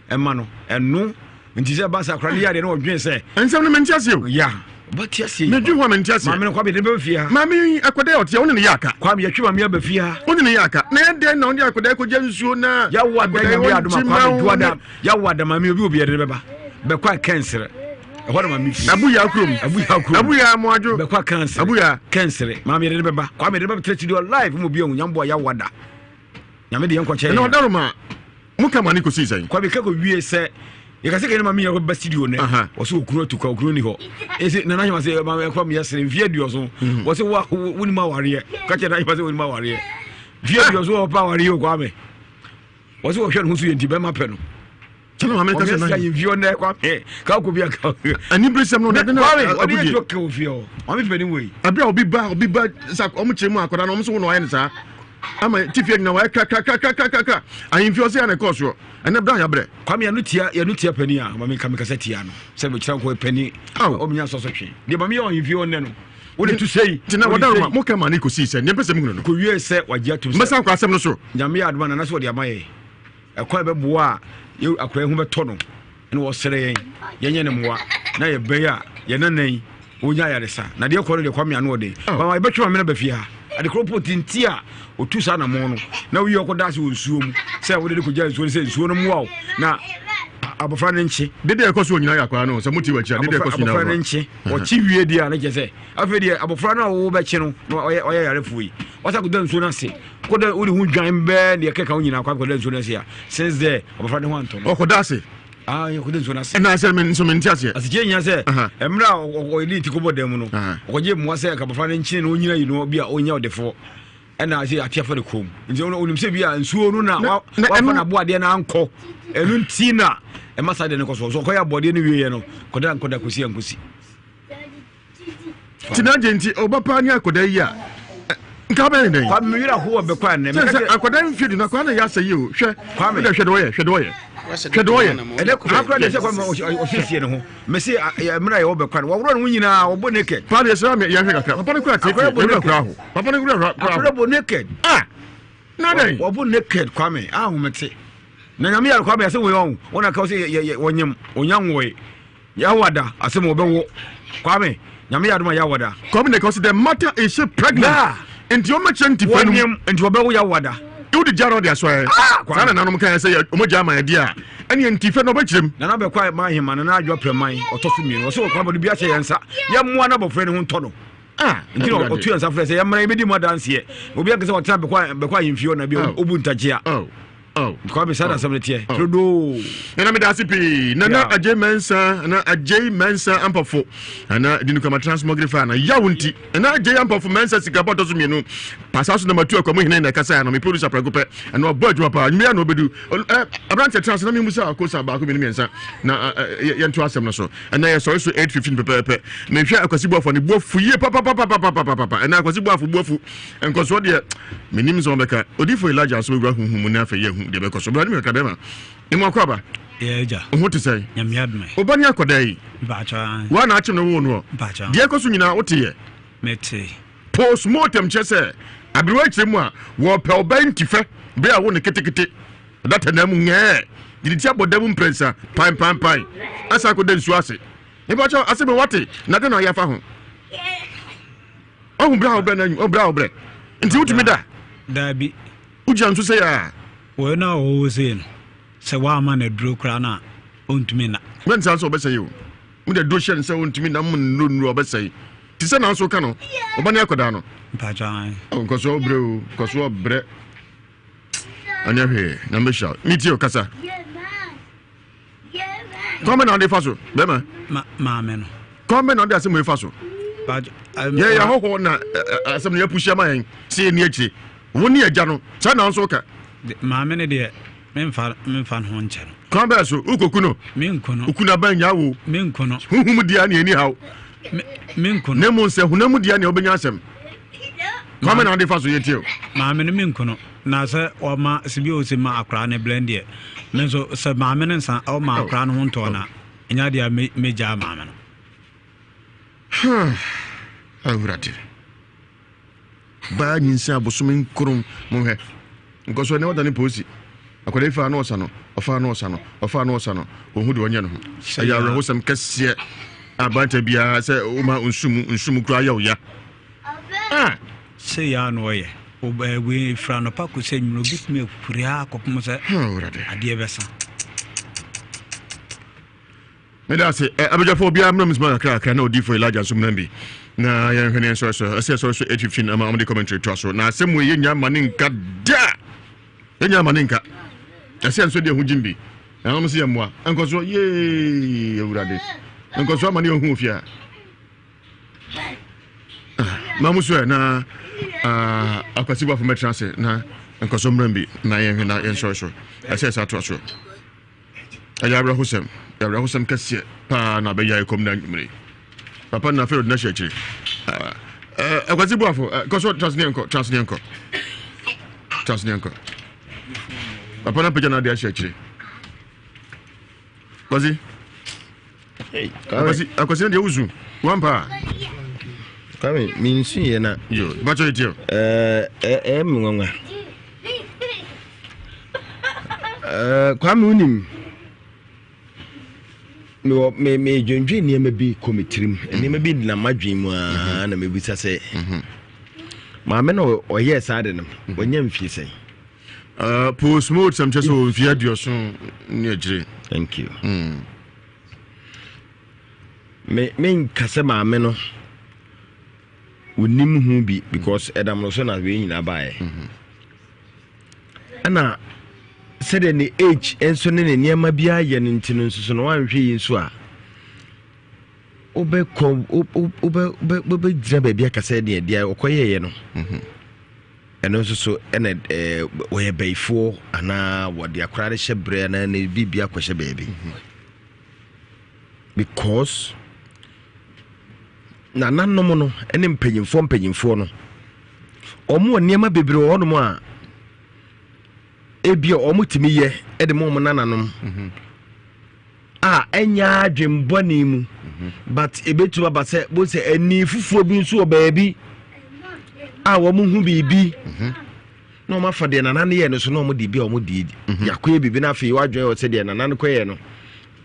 ɛma no ɛno nti sɛ ɛba sɛ akora no yɛ adeɛ na ɔdwen sɛ nsɛm no mente aseɛ o ya ɔbɛte aseɛ medwen ho a mente aseɛ maame no kwame de bɛba fie ha maame yi akɔdɛ ɔteɛ wo ne ne yɛ aka kwame yɛtwe maame aba fie ha wo ne ne yɛ aka na ɛdɛn na ɔde akɔdɛ kɔgya nsuo na yɛwo ada nyame adoma kwame duada yɛwo ada maame obi obi yɛde bɛba bɛkɔ akɛnsere ɛhɔ na maame fi abuya kurom abuya kurom abuya moadwo bɛkɔ akɛnsere abuya kɛnsere maame yɛde bɛba kwame de bɛba tẹrɛ studio live mu obi ahu nyamboa yɛwo ada Nyame de yɛn kɔkyɛ yɛn. Ɛna ɔdaroma mo ka ma ne kɔsii sɛn? Kwabi ka kɔ wie sɛ yɛka sɛ kɛne ma meyɛ kɔba studio nɛ wɔsɛ okunu atu kwa okunu ni hɔ ɛsɛ nana ahema sɛ ma ɛkɔ meyɛ sere mfeɛ aduɔso mhm. wɔsɛ wo wonim awareɛ ka kyerɛ nana ahema sɛ wonim awareɛ mfeɛ aduɔso wɔpɛ awareɛ o kwame wɔsɛ wɔhwɛ ne ho so yɛ nti bɛma pɛ no sɛnɛ maame kasa nan yɛ nfie ɔnɛ kwame ka ko bi aka aniberesɛm no ɔde na agudie ɔde yɛ ka ofie hɔ maame fɛ ni wei abira obi ba obi ba sa ɔmo kyerɛ mu akɔda na ɔmo so wo na ɔayɛ ne saa ama ti fie nyina wɔayɛ kakrakrakrakrakra ahemfie ɔsɛ yɛ na ɛkɔɔ soɔ ɛnɛ bra yɛabrɛ kwame yɛno tia yɛno tia pani a maame nka mekasa tia no sɛ mekyerɛ nkɔ pani ɔmenya sɔ so twe deɛ maame yɛ ɔhemfie ɔnnɛ no wode to sei nti na wɔda roma moka ma ne kɔsii sɛ nneɛmpɛ sɛ mehunu no kɔwie sɛ wagye atom sɛ mɛsan kɔ asɛm no so nyame yɛ adoma nana sɛ wɔde ama yɛ Ɛkwan a ɛbɛboa a yɛ akwadaa yi ho bɛtɔ no na wɔsrɛ yɛn yɛnyɛ ne mmoa na yɛbɛyɛ a yɛn nana yi wɔnya ayaresa na deɛ kɔ no deɛ kwame ano ɔden oh. mama yɛbɛtwe maame no ba fie ha ade koro po tinti a ɔtu saa namɔ no na woyi ɔkɔda ase wɔ nsuo mu sɛ wode de kɔgya nsuo no sɛ nsuo no mmoa wo na abɔfra no nkye dede ɛkɔ so onyina yɛ akwadaa no sɛ mote wɔ akyi a dede ɛkɔ so nyina abɔfra no nkye ɔkye wie deɛ a ne kyɛ sɛ afei deɛ abɔfra no a wɔwɔ bɛkye no na ɔyɛ ɔyɛ yarefoɔ yi ɔsa kɔda nsuo no ase kɔda wode ho dwan bɛɛ deɛ kɛka wo nyinaa kɔ akɔda nsuo no ase a since there abɔfra no ho antɔ no ɔkɔda ase ah ɔkɔda nsuo no ase ɛna sɛ me nso mente aseɛ asekyerɛ nyina sɛ mmerɛ a ɔde ne ti kɔbɔ dan mu no ɔkɔgye mmoa sɛ nka abɔfra no nkyene na ɔnyina yi no bi a ɔnya ɔdefoɔ ɛna ase ate afa ne kɔn mu nti onim sɛ bi a nsuo no na wafa n'aboadeɛ no ankɔ ɛno nti na ɛma saa deɛ no kɔ so so ɔkɔyɛ aboadeɛ no wieɛ no kɔda nkɔda kɔsi ankɔsi nti n'agye nti ɔba paa ne akɔda yi a nka bɛyɛ ne dɛn. Kwame mi wura ho wɔ bɛkɔ anɛ. Sɛ sɛ akɔda mfie du na akɔda na yɛ asɛ yi o hwɛ kwame hwɛ hwɛ de ɔyɛ hwɛ de ɔyɛ hwɛ de ɔyɛ. Ɛnɛ akora de sɛ kwame ɔsiesie ne ho mɛ se mmerɛ yɛ wɔ bɛkɔ anɛ wɔworɔ ne ho nyinaa wɔbɔ naked. Paa deɛ sɛ yɛhwɛ kakra papa no kura tete yɛ wura kura ho papa no kura kura ho. Akora bɔ naked. Ah na dɛn. Wɔbɔ naked kwame ahomete na nyame yare kwame asɛ wɔyɛ ɔho wɔn aka sɛ yɛ wɔnyem ɔnya nwoe. Yawada asem wɔbɛwo Kwame nyame yɛ adom a yawada. Kwame na ɛka the matter is she pregnant. Yeah. Nti wɔn mɛkyerɛ nti fɛ no mu. Nti wɔbɛwo yawada. Ewu de gya na ɔde asɔ ɛ. Ah, Saa na nanom kan sɛ wɔn gya ama ɛdi a ɛne nti fɛ na ɔbɛkyerɛ mu. Nana bɛkɔ a maa hema nana adwo apɛman ɔtɔ so mmienu ɔsɛ wɔkɔ abɔde bi ahyɛ yɛn nsa yɛmmoa na abɔfra ne ho ntɔ no. Ah, nti na ɔtu yɛn nsa frɛ sɛ yɛmmra yɛbɛdi mu adanseɛ obi anka sɛ ɔtena bɛkɔ bɛkɔ ahemfie hɔ na bi ɔbu ntakyea. Oh. Oh. Kwame saa na asɛm no teɛ. Oh. Turodoo. Nana meda ase pii. Nana Yeah. Adjei Mensah, Nana Adjei Mensah Ampɔfo. Nana di nukama transmogrifier na yaw nti. Nana Adjei Ampɔfo Mensah sika bɔ tɔ so mmienu. Pasa so na matu akwa mu hene na ɛkasa ya no me producer prɛko pɛ. Ɛna ɔbɔ adwuma paa. Nwumia na ɔbɛdu. Eh, aberante tena ase na memusa akosa baako mmienu mmiɛnsa na eh, eh, yɛnto asɛm no so. Ɛna yɛsɔre so 8:15 pɛpɛɛpɛ. Mehwɛ Akwasi Boafo ne boafu yie papapapapapapa. Ɛna Akwasi Boafo boafu. Nkɔsoɔ deɛ menim sɛ wɔbɛka odifo Elijah nso bɛwura huhu mu ne afei yɛahu deɛ bɛkɔ so bra ne mu kakra bɛma ne mu akɔ aba agya wo ho te sɛn nyame adome woba ne akɔda yi woa na akyem ne wo noɔ deɛ ɛkɔ so nyinaa woteyɛ mete postmortem kyerɛ sɛ aberewa akyerɛ mu a wɔpɛ ɔba ntifɛ berɛ a wo ne ketekete data na mu ngɛɛ gyina ti abɔ da mu mprɛnsa pan pan pan asa akɔda nsuo ase nipa kyɛw ase me wate na de na ɔyɛ afa ho Ɔhu berɛ a wobrɛ no anwu, berɛ a wobrɛ. Nti wotumi da? Daabi. Wogyina nso sɛ a? Wɔn a wɔwɔ sei no, Sɛ woamma no aduro koraa no a, ɔntumi nna. Mɛnsa nso ɔbɛsɛe o. Mode aduro hyɛ no sɛ ɔntumi nna, mo nnuro nnuro ɔbɛsɛe. Te sɛ nanso woka no, ɔba ne akɔdaa no. Mpakyɛ ae. Oh, nkɔsoɔ ɔbrɛ o, nkɔsoɔ ɔbrɛ. Anyɛ hwee, na mbɛhyia wo. Metie o, kasa. Kwan bɛ na ɔde fa so, bɛrima? Ma, maame no. Kwan bɛ na ɔde asɛm wei fa so? Yɛ yɛ ahɔhoɔ na asɛm no yɛapusi ama yɛn sɛ yɛnni akyire. Wo ne agya no, saa na nso woka. Maame no deɛ, memfa memfa ne ho nkyɛ no. Kwan bɛɛ so, wokɔku no? Menku no. Woku no aba nya wo. Menku no. Honhom deɛ ne ɛni haw. Menku no. Na mmom sɛ honam deɛ ne wobɛnya asɛm. Kwan bɛ na wode fa so yɛtie o. Maame no menku no. Na sɛ ɔma sɛ bi ɔsɛ ma akwaraa no blɛn deɛ, me nso sɛ maame no nsa ɔma akwaraa no ho ntɔɔ na ɛnya deɛ megyaa maame no. Awurade. Baa nyinsɛn abosome nkron monhwɛ nkɔsoɔ ne ɔda ne polisi akwadaa yi faa no ɔsa no ɔfaa no ɔsa no ɔfaa no ɔsa no ɔhu deɛ ɔnyɛ no ho ɛyɛ awerɛhosɛm kɛseɛ aberantɛ biara sɛ woma nsu mu nsu mu koraa yɛ wo ya ah. Sɛ yɛ a na ɔyɛ wei fira anɔpa kɔsi anwummerɛ obɛtumi ahuri ara kɔpem sɛ adeɛ bɛsa. Meda ase. Ɛ, abadwafo, obiara mmra mu sima kakra kakra na odiyifo Elijah nso mmra bi. Na yɛnhwɛ ne nsɔre so. Ɛsɛ yɛsɔre so 8:15 ama wɔde commentary toa so. Na asɛm wei yɛnya ma ne nka da. Yɛnya ma ne nka. Ɛsɛ nso deɛ ho gyim bi. Na wɔn sɛ yɛ mmoa. Nkɔsoɔ, yee, awurade. Nkɔsoɔ ama ne yɛhu ofie a. Ah, ma mo so ɛ na ah, akwasi bɔfo mɛtena ase na nkɔsoɔ mmra bi na yɛnhwɛ na yɛnsɔre so. Ɛsɛ yɛsɛ atoa so. Ɛyɛ awerɛhosɛm, ɛyɛ awerɛhosɛm kɛseɛ paa na abɛyɛ ayɛ kɔm na anwummere. Papa na afei ɔde no ahyɛ akyire. Akwasi Boafo, kɔ so tra so ne yɛnkɔ, tra so ne yɛnkɔ. Tra so ne yɛnkɔ. Papa na apagya n'ade ahyɛ akyire. Kwasi. Akwasi, akwasi na deɛ wusu. Wampa. Kwame, mi nsu yɛ na. Yo, bàtchɛ yɛ tiɛ. Ɛɛ ɛɛ mi nwanwa. Ɛɛ Kwame wonim. Mewɔ me me dwendwen nneɛma bi kɔ me tirim. Mhm. Nneɛma bi nam m'adwene mu aa mhm. na mebisa sɛ. Mhm. Maame na ɔyɛɛ saa de no, ɔnya mfie sɛn? Uh, postmortem kyɛ sɛ wɔ mfie aduɔson ne akyire. Thank you. Me menka sɛ maame no onim ho bi because ɛdam no so na wei nyinaa baeɛ. Ɛna sɛdeɛ ne age nso ne ne nneɛma bi ayɛ no nti no nso so no wanhwɛ yi nso a wobɛkɔ wobɛgyina baabi aka sɛ deɛ deɛ ɔkɔyɛeɛ no mhm. ɛno nso so ɛna ɛɛ wɔyɛ bayifoɔ anaa wɔde akora no hyɛ berɛ anaa ne biribi akɔhyɛ baabi mhm. Because nananom no ne mpanyinfoɔ mpanyinfoɔ no wɔn wɔ nneɛma bebree wɔ hɔnom a ebi a wɔn tumi yɛ de ma wɔn nananom mhm. a ɛnyɛ adwembɔne mu mhm. but ebetumi aba sɛ bo sɛ ani fufuo bi nso wɔ baabi a wɔn ho biribi. Mhm. na wɔn afa deɛ nana no yɛ no so na wɔn de bi a wɔn de mhm. yakɔyɛ biribi na afei wadwene wɔ sɛ deɛ nana no kɔyɛ no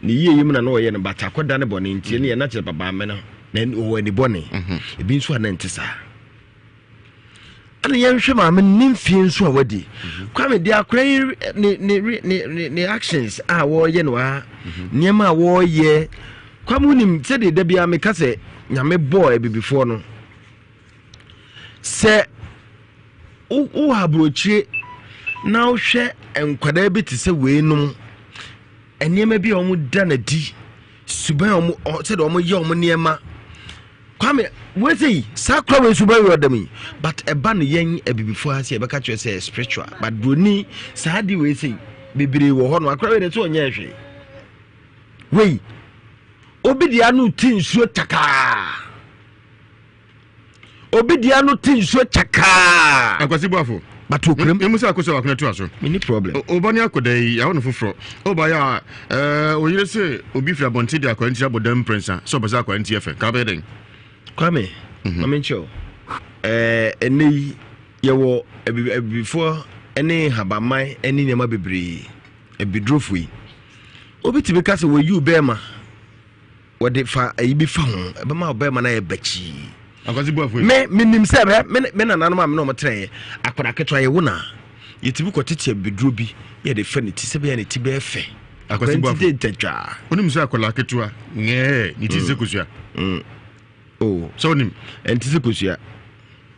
ne yie yi mu na na ɔyɛ no bata akɔda ne bɔne nti ne yɛ na kyerɛ baba amena na ɔwɔ ani bɔne mhm. ebi nso a na nte saa ɛna yɛnhwɛ maame ne mfie nso a wadi mhm. kwame deɛ akora yi ne ne ne ne ne actions a wɔreyɛ no ha nneɛma a wɔreyɛ kwame wonim sɛdeɛ da biara meka sɛ nyame bɔɔ abibifoɔ no Sɛ wowɔ aburokyire na wohwɛ nkwadaa bi te sɛ weinom, nneɛma bi a wɔda no adi, suban a wɔn sɛdeɛ wɔyɛ wɔn nneɛma. Kwame, wei yi, saa kora wei suban wei ɔda mu yi, but ɛba no yɛn abibifoɔ ha sɛ yɛbɛka kyerɛ sɛ spiritual, but broni saa de wei sɛ bebree wɔ hɔ no, akora wei de sɛ ɔnyɛ hwee. Wei, obi de ano ti nsuo takaa. Obi di ano ti nsuo kyakaa. Akwasi Boafo. But okuram. Emu sɛ akosɛ wakona to aso. Mini problem. Oba ne akɔda yi yawo no foforɔ. Oba yɛ a ɛɛ oyere sɛ obi firi abɔnten de akwadaa nti abɔ dam mprɛnsa sɛ ɔpɛ sɛ akwadaa nti yɛ fɛ. Ka bɛyɛ dɛn? Kwame, mhm. maame nkyɛw. Ɛɛ ɛnɛ yi yɛwɔ abibifoɔ ne nhabaman ne nneɛma bebree. Abidurofo yi. Obi tumi ka sɛ wɔyi bɛrima. Wɔde fa ayi bi fa ho, ɛbɛma ɔbarima no ayɛ bakyii. Akwasi Boafo. Me menim sɛ me me nananom a me na wɔn tenaeɛ, akwadaa ketewa yɛwo na Yɛtumi kɔtete abibiduro bi na yɛde fa ne ti sɛ bɛyɛ ne ti bɛyɛ fɛ. Akwadaa no ti de ntɛtwaa. Wonim sɛ akwadaa ketewa ngɛɛ ne ti sɛ kosua. Oh. Sɛ wonim. Ɛnte sɛ kosua.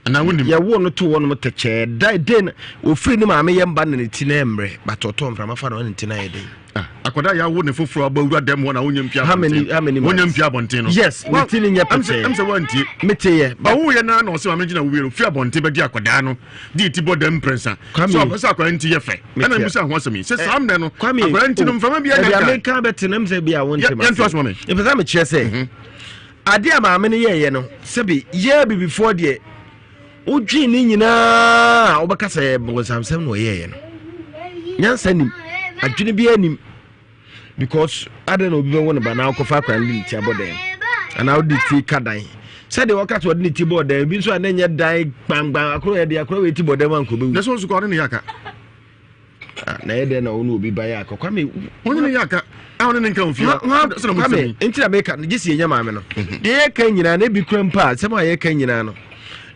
Anaa wonim. Yɛwoo no too hɔnom tɛkyɛɛ da den ofiri ne maame yam ba na ne ti no ɛmmerɛ but ɔtɔ mframa fa no na ne ti no ayɛ den. Ah, akwadaa yɛ awo ne foforɔ aba wura dɛm hɔ na wonyɛ mpia How many how many months? Wonyɛ mpia abɔnten no. Yes, ne ti no nyɛ pɛkyɛɛ. Ɛm sɛ wantie. Mete yɛ. Ɔwo yɛ naa na ɔsɛ maame gyina wuwie no fi abɔnten bɛgye akwadaa no de ti bɔ dɛm mprɛnsa. Kwame. So ɔpɛ sɛ akwadaa nti yɛ fɛ. Ɛna mmusa ho asɛm yi sɛ saa mmerɛ no Kwame akwadaa nti no mframa bi anya nka. Ɛbi ameka bɛte na ɛm sɛ bi a wonte ma. Yɛnto asoma me. Ɛpɛ sɛ mekyerɛ sɛ Adeɛ a maame no yɛeɛ no, sɛbe yɛn abibifoɔ deɛ, wodwen ne nyinaa a wobɛka sɛ bɔnsamsɛm na ɔyɛeɛ no. Nyansa nim, adwene biara nim. Because adɛn na obi bɛwo ne ba na wokɔfa akora no de ne ti abɔ dan anaa wode ti ka dan sɛdeɛ wɔka sɛ ɔde ne ti bɔɔ dan bi nso a na ɛnyɛ dan gbangban akoro yɛde akora wei ti bɔ dan mu anka ɔbɛwu. Na sɛ ɔnso kɔ ɔne ne yɛ aka. Ah, na ɛyɛ dɛn na wo ne obi ba yɛ akɔ kwame wo ne yɛ aka a wo ne ne nka ofie kwame nti na meka no gye sɛ yɛnya maame no mhm. deɛ yɛka nyinaa na ebi kura mpo a asɛm a yɛka nyinaa no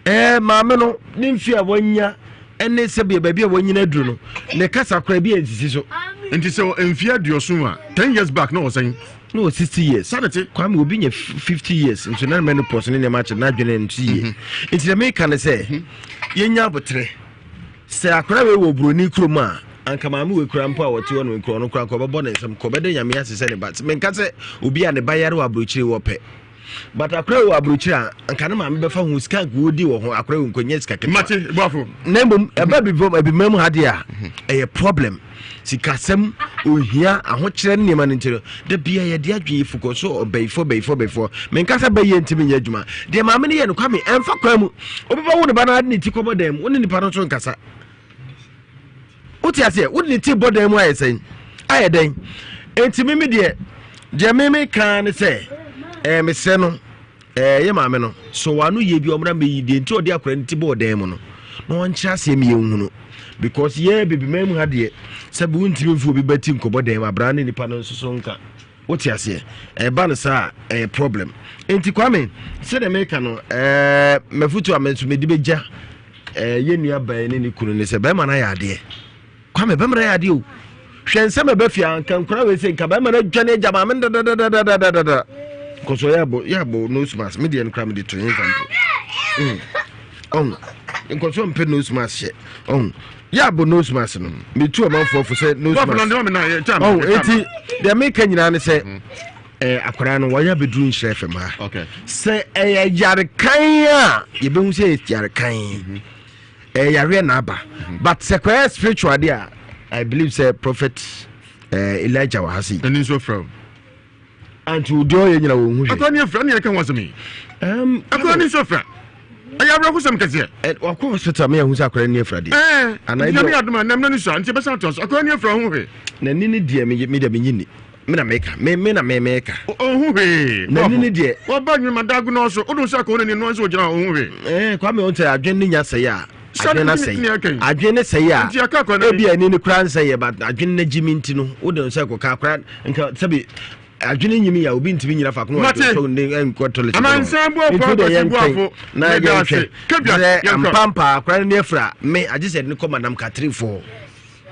ɛɛ maame no ne mfe a wanya ɛne sɛdeɛ baabi a wanyina aduru no ne kasa kora bi ansisi so nti sɛ mfe aduɔson a 10 years back na ɔsɛn na wɔ 60 years sanete kwame obi nya 50 years nso na menopause ne nneɛma akyɛ n'adwene nso yie mhm. nti deɛ meka ne sɛ mhm. yɛnya aboterɛ Sɛ akwadaa wei wɔ buroni kurom a, anka maame wei kura mpo a wɔte hɔ no nkura ɔno kura nka ɔbɛbɔ ne nsam nka ɔbɛda nyame ase sɛ ne ba. Menka sɛ obi a ne ba yare wɔ aburokyire wɔ pɛ. But akwadaa wei wɔ aburokyire a, anka ne maame bɛfa ho sika nka wɔdi wɔ ho akwadaa wei nkɔnyɛ sika ketewa. Mate, boafo. Na mmom ɛba abibam mu ha deɛ a, ɛyɛ problem. Sikasɛm, ohia, ahokyerɛ ne nneɛma no nti no, da bia yɛde adwene yɛ focus so ɔbɛyifoɔ bɛyifoɔ bɛyifoɔ. Menka sɛ bɛyɛ ntumi nyɛ adwuma. Deɛ maame no yɛ no Kwame, ɛmfa kwan mu. Obi bɛwo ne ba no ade ne ti kɔbɔ dan mu, wo ne nipa no nso nkasa. Wote aseɛ, wode ne ti bɔ dan mu ayɛ sɛn? Ayɛ dɛn? Enti meme deɛ, deɛ meme kaa ne sɛ, ɛɛ mesrɛ no, Ɛɛ yɛ maame no sɔ w'ano yie bi ɔmmra mmɛyi deɛ nti ɔde akwadaa no ti bɔɔ dan mu no na ɔnkyerɛ aseɛ mi yɛnhunu because yɛ bibiman mu ha deɛ sɛbi wontumi mfi obi ba ti nkɔbɔ dan mu abraa ne nipa no nso so nka wote aseɛ ɛba no saa ɛyɛ problem nti Kwame sɛdeɛ meka no ɛɛ mafutu a me nso mede bɛgya ɛɛ yɛ nua bɛn ne ne kunu ne sɛ bɛrima no ayɛ adeɛ Kwame bɛma no ayɛ adeɛ o. Hwɛ nsɛm ɛbɛ fie a nka nkura wei sɛ nka bɛma no adwane agya maame no dadadadadadada. Nkɔsɔ yɛ abɔ yɛ abɔ nose mask me deɛ no kura me de to yɛn nfa mpo. Ɔn nkɔsɔ mpɛ nose mask hyɛ ɔn yɛ abɔ nose mask no me tu ɔmanfoɔ fo sɛ nose mask. Ɔn eti deɛ meka nyinaa ne sɛ. Eh, akwadaa no wɔyɛ abɛduru nhyira fam ha sɛ ɛyɛ yarekan a yɛbɛhu sɛ ɛyɛ yarekan mhm. Ɛyɛ yareɛ na aba but sɛ kɔyɛ spiritual deɛ a I believe sɛ prophet eh, Elijah wɔ ha sei. Ɛni nso frɛ o. Anti o deɛ ɔyɛ nyina wɔn ho hwɛ. Akɔrɔ ni efra ni ɛka ho asɛm yi. Akɔrɔ ni nso frɛ. Ɛyɛ awerɛhosɛm kɛseɛ. Wakɔ hospital mi ɛho sɛ akɔrɔ ni efra deɛ. Ɛɛ nyame adum a nam n'ani so a nti ɛbɛsan ato aso akɔrɔ ni efra ho hwee. N'ani ni deɛ mi deɛ mi nyi ni. Me na meka me me na me meka. Ɔnhu hwee. N'ani ne deɛ. Wɔba nnwuma dago na ɔso wodun sɛ akɔwɔ n'ani no nso ogyina hɔ ɔnhu hwee. Ɛɛ Kwame ɔn sɛ adwene ne nya sɛe a adwene na sɛe adwene ne sɛe a ebi ani ne kura nsɛe yɛ but adwene na gyimi nti no wode nsa kɔka akora nka sɛbi adwene nyimi ya obi ntumi nyina faako na ɔde nso ne nkɔ toilet amansan bu afo akwasi bu afo na yɛnhwɛ sɛ ampampa akora ne afira me agye sɛ ne kɔ madam katrifo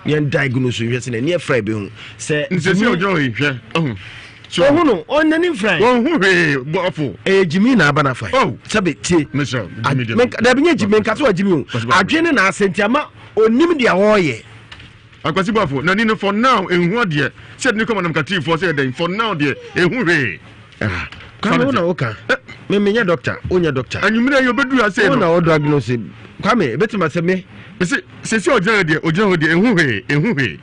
yɛn diagnose nhwɛ sɛ n'ani afira ebi ho sɛ. nsɛsɛ ɔgyina hɔ yi hwɛ ɔho. ɔho no ɔnani nfira yi. wɔn ho hwee bɔfo. ɛyɛ gyimi na aba n'afa yi. oh sɛbi tie. mesrɛ gyimi deɛ. dabi nye gyimi nkasa wɔ gyimi o adwene na asɛ nti ama onim deɛ ɔɔyɛ. Akwasi Boafo n'ani no for now ehu adeɛ sɛ ɛde ne kɔ madam Katifoɔ sɛ ɛdɛn for now deɛ ehu hwee. Ah, Kwame wo na wo ka. Eh, me me nyɛ doctor, wo nyɛ doctor. Anwummerɛ yi obedu ha sei no. Wo na wo diagnose. Kwame, ebetumi asɛ me. Mese sesi ɔgyina hɔ deɛ ogyina hɔ deɛ ehu hwee, ehu hwee.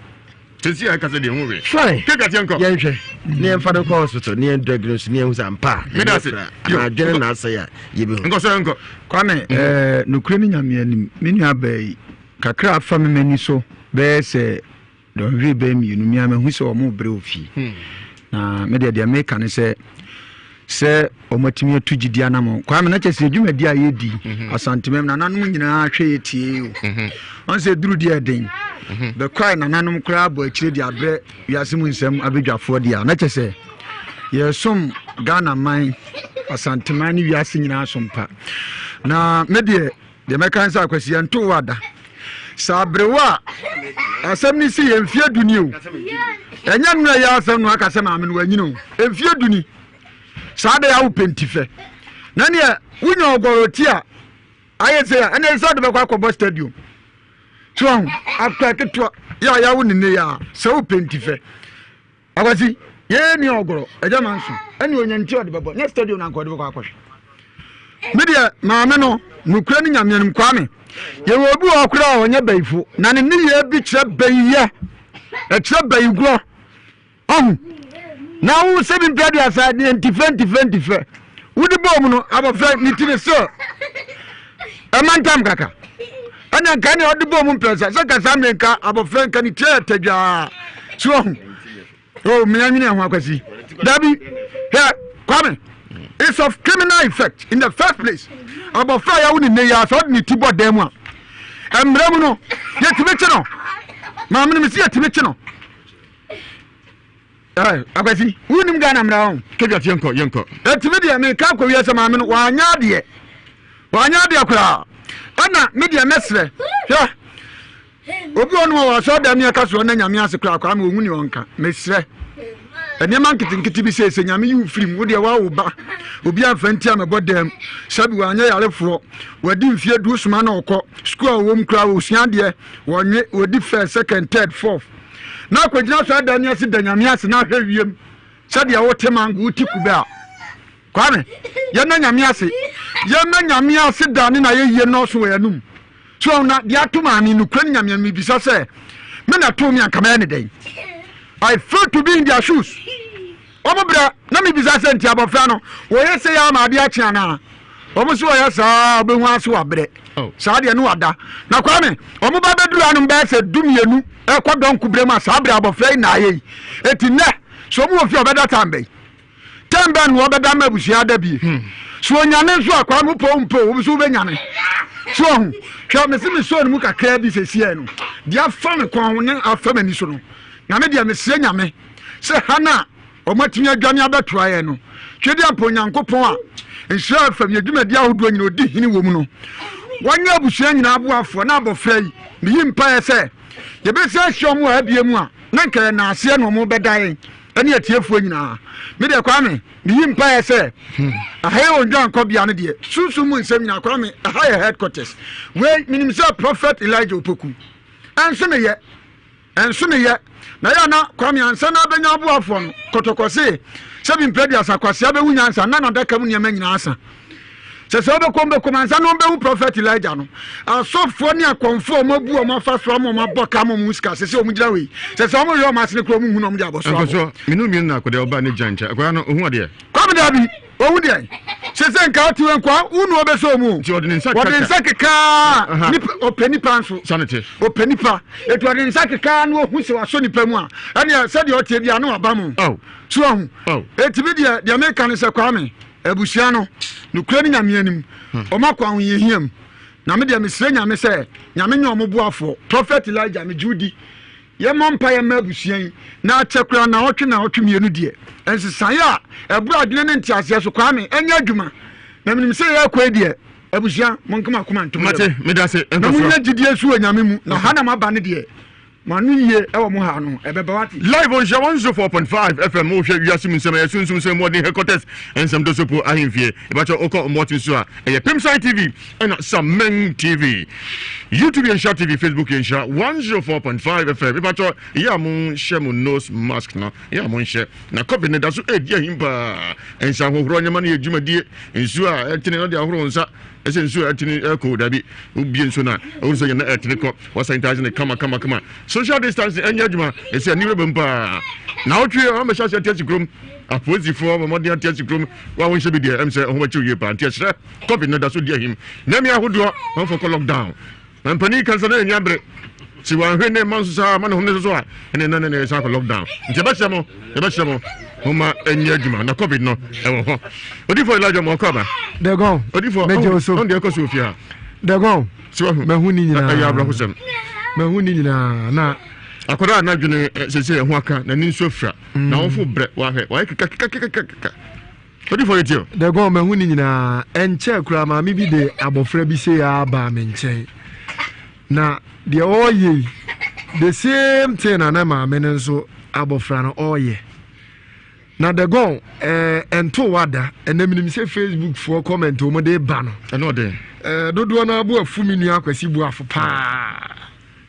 Sesi a ɛka sɛ deɛ ehu hwee. Fine. Keka tiɛ nkɔ. Yɛnhwɛ. Ne yɛmfa no kɔ hospital, ne yɛn diagnose, ne yɛn hu sɛ ampa. Meda ase. Anaa adwene na asɛe a yɛbɛhu. Nkɔ so nkɔ. Kwame, ɛɛ nokure ne Nyame anim, me nua baa yi, kakra afa me m'ani so bɛyɛ sɛ Dɔnhwere bɛyɛ mmienu me ara mahu sɛ wɔrebrɛ wɔ fie. Na me deɛ deɛ meka ne sɛ sɛ wɔatumi atu gyidi anamɔ. Kwame na kyɛ sɛ dwumadi a yɛdi mhm. Asantemam nananom nyinaa hwɛ yɛ tie o. Mhm. Ɔn sɛ duru deɛ ɛden. Mhm. Bɛkwae nananom koraa bɔ akyire de abrɛ wiase mu nsɛm abadwafoɔ deɛ a na kyɛ sɛ yɛsom Ghana man Asanteman ne wiase nyinaa som pa. Na me deɛ deɛ mɛka ne sɛ Akwasi yɛnto wo ada. Sɛ aberewa a asɛm no si yɛ mfeɛ du ni o. Ɛnyɛ nnora yi asɛm no aka sɛ maame no wanyini o. Mfeɛ du ni. Saa de awo pentifɛ. Na neɛ wonya ɔgɔrɔti a ayɛ sɛ a ɛne sɛ de bɛkɔ akɔbɔ stadium. So ahu akora ketewa yɛ a yɛawo ne nne yɛ a sɛ wo pentifɛ. Akwasi, yɛyɛ nua ɔgorɔ, agya manso, ɛne onya nti ɔde bɛbɔ, nyɛ stadium na nka ɔde bɛkɔ akɔhwɛ. Me deɛ, maame no, nokorɛ ne Nyame anim, Kwame, yɛwɔ obi wɔ hɔ koraa a ɔnyɛ bayifo, na ne nneyɛɛ bi kyerɛ bayiyɛ, ɛkyerɛ bayigorɔ, ɔho, na wo sɛ bi mpɛ aduasa, deɛ ntifɛ ntifɛ ntifɛ, wode bɔɔ mu no, abɔfra ne ti ne sɛ, ɛma ntam kaka. Ɛna nka nea ɔde bɔɔ mu mprɛnsa sɛ nka saa mmerɛ nka abɔfra nka ne tiri ayɛ tadwaa so ahu o mmea nwene ho akwasi dabi hwɛ Kwame it's of criminal effect in the first place abɔfra a yɛawo ne nne yi a sɛ ɔde ne ti bɔ dan mu a mmerɛ mu no yɛtumi kye no maame no mesi yɛtumi kye no Eh, akwasi wonim ghana mmara ho kegya yɛnkɔ yɛnkɔ ɛtumi deɛ meka akɔ wiase maame no wanyɛ adeɛ wanyɛ adeɛ koraa ɛna me deɛ mɛserɛ hwɛ obi wɔ no wɔ asɔ dɛm ne ɛka soɔ na nyame ase koraa koraa ma ɔhu ne ɔnka mesrɛ nneɛma nketenkete bi sɛ sɛ nyame yi wo firim wo deɛ woawo ba obi amfa nti a mɛbɔ dɛm sɛbi wanyɛ yarefoɔ wadi mfeɛ du soma na ɔkɔ sukuu a ɔwɔ mu koraa ɔsua adeɛ wɔnwe wɔdi first second third fourth na akɔgyina so ada ne ase da nyame ase na ahwɛ wiem sɛdeɛ wote mango wote kube a kwame yɛna nyame ase yɛma nyame ase da ne na yɛyie nɔɔso wɔ yɛnum so na deɛ ato maame nokura ne nyame mebisa sɛ me na too me anka mɛyɛ ne dɛn I feel to be in their shoes Wɔn brɛ na mebisa sɛ nti abɔfra no wɔyɛ sei ara ma adeɛ akye anaa? Wɔn so wɔyɛ saa a wobɛhu ara so wabrɛ. Oh. Saa deɛ no wada. Na Kwame, wɔn ba bɛduru anom bɛyɛ sɛ du mmienu ɛkɔ dɔnko berɛ mu a saa berɛ abɔfra yi na ayɛ yi. Eti nnɛ, sɛ wɔn wɔ fie a ɔbɛda tan bɛn? Tan bɛn na ɔbɛda ma abusua ada bie? Hmm. So onyane nso a Kwame wopɛ wo mpɛ o, wo nso wobɛnyane. So ɔho, hwɛ mese mesɔɔ ne mu kakraa bi sɛsiɛ no, deɛ afa me kɔn ho ne afa m'ani so no, na me deɛ mesrɛ Nyame sɛ ha no a wɔatumi adwane abɛtoa yɛn no, Twedeampa Onyankopɔn a nhyira fam yɛ dwumadi ahodoɔ nyina ɔdi hene wɔ mu no, wɔnyɛ abusua nyinaa aboafoɔ na abɔfra yi, meyi mpaeɛ sɛ yɛbɛsi ahyia wɔn wɔ abie mu a, na nka yɛ naaseɛ na wɔn bɛda yɛn ɛne atiefoɔ nyinaa. Me deɛ Kwame, meyi mpaeɛ sɛ aha yɛ wɔn dwankɔbea no deɛ, sunsum mu nsɛm nyinaa Kwame, ɛha yɛ headquarters. Wei, menim sɛ Prophet Elijah Opoku ɛnso meyɛ Ɛnso ne yɛ. Na yɛ a na Kwame ansa na abɛnya aboafoɔ no, kɔtɔkɔ se, sɛbi mprɛ aduasa kwasea bɛhu nyansa na n'adaka mu nneɛma nyinaa asa. Sɛ sɛ wobɛkɔm bɛkɔm ansa na wɔbɛhu Prɔfɛt Elijah no, asɔfoɔ ne akɔmfoɔ a wɔabu wɔn afa so ama wɔn abɔ ka ama wɔn sika, sɛ sɛ wɔn gyina hɔ yi, sɛ sɛ wɔn yɛ wɔn asene koraa wɔn hu na wɔn de abɔ so abɔ. Nkɔsoɔ, menu mmienu na akɔdeɛ ɔbaa ne gya nkyɛn, akwadaa no ɔhu adeɛ. Kwame dabi, ohu deɛ sese nka ɔte wɔ nkoa wo na ɔbɛsɛ ɔmu nti ɔde ne nsa ɔde nsa kekaa nipa ɔpɛ nipa nso sanete ɔpɛ nipa etu ɔde nsa kekaa na ohu sɛ wasɔ nipa mu a ɛnea sɛdeɛ ɔteɛ bi ano aba mu so ɔho eti bi deɛ deɛ meka ne sɛ Kwame abusua no nokura ne nyame anim hmm. ɔmo akɔ ahohiahia mu na me deɛ mesrɛ nyame sɛ nyame nyɛ ɔmo boafoɔ Prophet Elijah megye wo di Yɛmmɔ mpaeɛ mma abusua yi na akyɛ koraa nnawɔtwe nnawɔtwe mmienu deɛ, nsesaeɛ a ɛboro adwene ne nteaseɛ so Kwame, ɛnyɛ adwuma. Na menim sɛ yɛrekɔ yi deɛ, abusua, monka mo akoma nto mo Mate, yam. meda ase, Na nkɔ monya so. gyidie nso wɔ Nyame mu, na ha na moaba no deɛ, mo ano yie wɔ mo ha no, ɛbɛba wate. Live on Nhyira 104.5 FM wohwɛ wiase mu nsɛm ɛyɛ sunsum sɛ mmɔden headquarters nsɛm do so po ahemfie ɛbɛkyɛ wokɔ mmɔten so a ɛyɛ Pimsan TV ɛna Sameng TV YouTube yɛ Nhyira TV Facebook yɛ Nhyira 104.5 FM mepakyɛ yɛ a mo nhyɛ mo nose mask no yɛ a mo nhyɛ na covid no da so ɛredi ahim paa nsa ahohoro nneɛma no yɛ dwumadie nsuo a ɛtene no de ahoro nsa ɛsɛ nsuo a ɛtene ɛkɔ dabi wobie nsuo no a ɛwɔ sɛ yɛn na ɛtene kɔ wɔ sanitize no kama kama kama social distancing ɛnyɛ adwuma ɛsɛ ani bɛbɛm paa na wotwe ɔmɛhyɛ aseɛ ate asi kurom apolisifoɔ mɔmɔden ate asi kurom wa wonhyɛ bi deɛ ɛm sɛ ɔho bɛkyew yie paa nti ɛserɛ Covid no da so di ahim. Nyame ahodoɔ manfoɔ kɔ lockdown. Na mpanin kansa na yɛni abere. Si wanhwɛ ne mma nso saa ma ne ho ne so a ɛne na ne ne san kɔ lockdown. Nti yɛbɛhyɛ mo yɛbɛhyɛ mo mo ma ɛnyɛ adwuma na covid no ɛwɔ hɔ. Odifo Elijah mo ɔkɔ aba. Dɛgɔn. Odifo mɛgye wo so. ɔn deɛ ɛkɔ so ofie ha. Dɛgɔn. Si wahu. Mahu ne nyinaa. Ɛyɛ awerɛhosɛm. Mahu ne nyinaa na. Akwadaa a n'adwene sese ɛho aka n'ani nso afira. Na awofo brɛ wahwɛ wayɛ keka keka keka keka. Odifo yɛ tie. Dɛgɔn mahu ne nyinaa. Ɛnkyɛɛ koraa maame bi de abɔfra bi sei ara baa me nkyɛn. Na deɛ ɔreyɛ yi, the same thing na na maame no nso abɔfra no ɔreyɛ. Na the gone ɛɛ eh, ɛnto wada ɛnna menim sɛ Facebook foɔ comment wɔn de ba no. Ɛno ɔden. Ɛɛ eh, dodoɔ no abo afu mi nua Akwasi Buafo paa.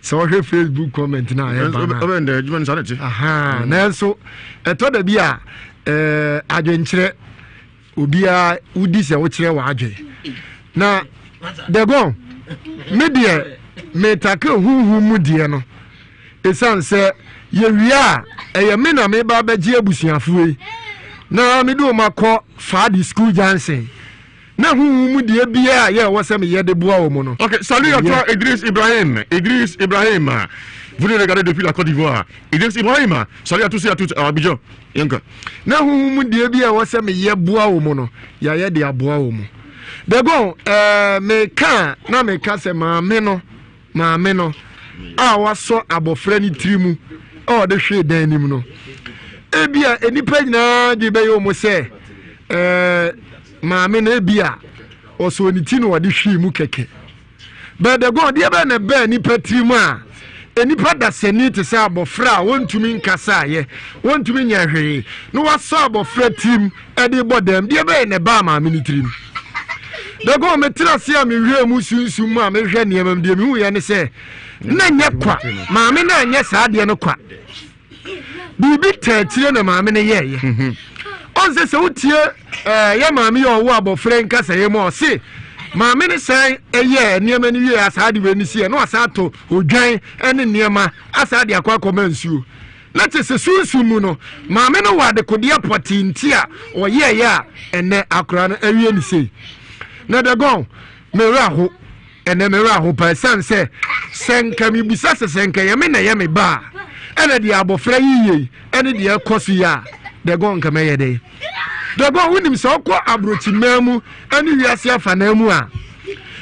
Sɛ ɔhwɛ Facebook comment na ɛba na. Ɔbɛn dɛ adwuma no saa na ɛte. Nanso ɛtɔ da bi a ɛɛ eh, adwenkyerɛ. Obiara wodi sɛ wokyerɛ w'adwene. Na Dagon, me deɛ metake honhom mu deɛ no, ɛsiane sɛ yɛwie a ɛyɛ me na meba bɛgye abusuafoɔ yi na mede wɔn akɔ Faadi School Junction na honhom mu deɛ biara a yɛ ɛwɔ sɛ meyɛ de boa wɔn no. Ok, salut à toi Idriss Ibrahim, Idriss Ibrahim, vous nous regardez depuis la Côte d'Ivoire. Idriss Ibrahim, salut à tous et à toutes à Abidjan. Yɛnka. Na honhom mu deɛ bi a ɛwɔ sɛ meyɛ boa wo mu no, yɛayɛ de aboa wo mu. Dagon, ɛɛ meka a na meka sɛ maame no, maame no a wasɔ abɔfra no tiri mu a ɔde hwee dan anim no. Ebi a nnipa nyinaa dwe bɛyɛ wɔn sɛ ɛɛ maame no ebi a ɔsɔ ne ti na ɔde hwee mu kɛkɛ. Bɛdɛgɔn, deɛ bɛn na ɛbaa nnipa tirim a nnipa dasani te sɛ abɔfra a wɔntumi nkasaeɛ, wɔntumi nyɛ hwee, na wasɔ abɔfra tirim de bɔ dam? Deɛ bɛn na ɛbaa maame no tirim? Dɛgɔn, metena ase a mehwɛɛ mu sunsum mu a mehwɛ nneɛma mu, deɛ mehuiɛ ne sɛ, na nyɛ kwa, maame no anyɛ saa adeɛ no kwa. Biribi taa akyire na maame no yɛɛyɛ. Mhm. Ɔn sɛ sɛ wotie ɛɛ yɛ maame yɛ ɔwɔ abɔfra nkasɛeɛ mu a ɔse maame no san ɛyɛ nneɛma no wie asaa de wei no si ɛna ɔsan ato odwan ɛne nneɛma asaa de akɔ akɔma nsuo na kyɛ sɛ sunsum mu no maame no wɔ adekodeɛ pɔtee nti a ɔyɛɛyɛ a ɛnɛ akora no awie ne sei na dagɔn me werɛ aho Ɛnnɛ me werɛ ahow paa esiane sɛ sɛ nka mibisa sɛ sɛ nka ɛyɛ me na ɛyɛ me ba a, ɛna deɛ abɔfra yi yɛ yi ɛne deɛ ɛkɔ so yi a, dɛgɔn nka mɛyɛ dɛn? Dɛgɔn wonim sɛ ɔkɔ aburokyiman mu ɛne wiase afanaa mu a,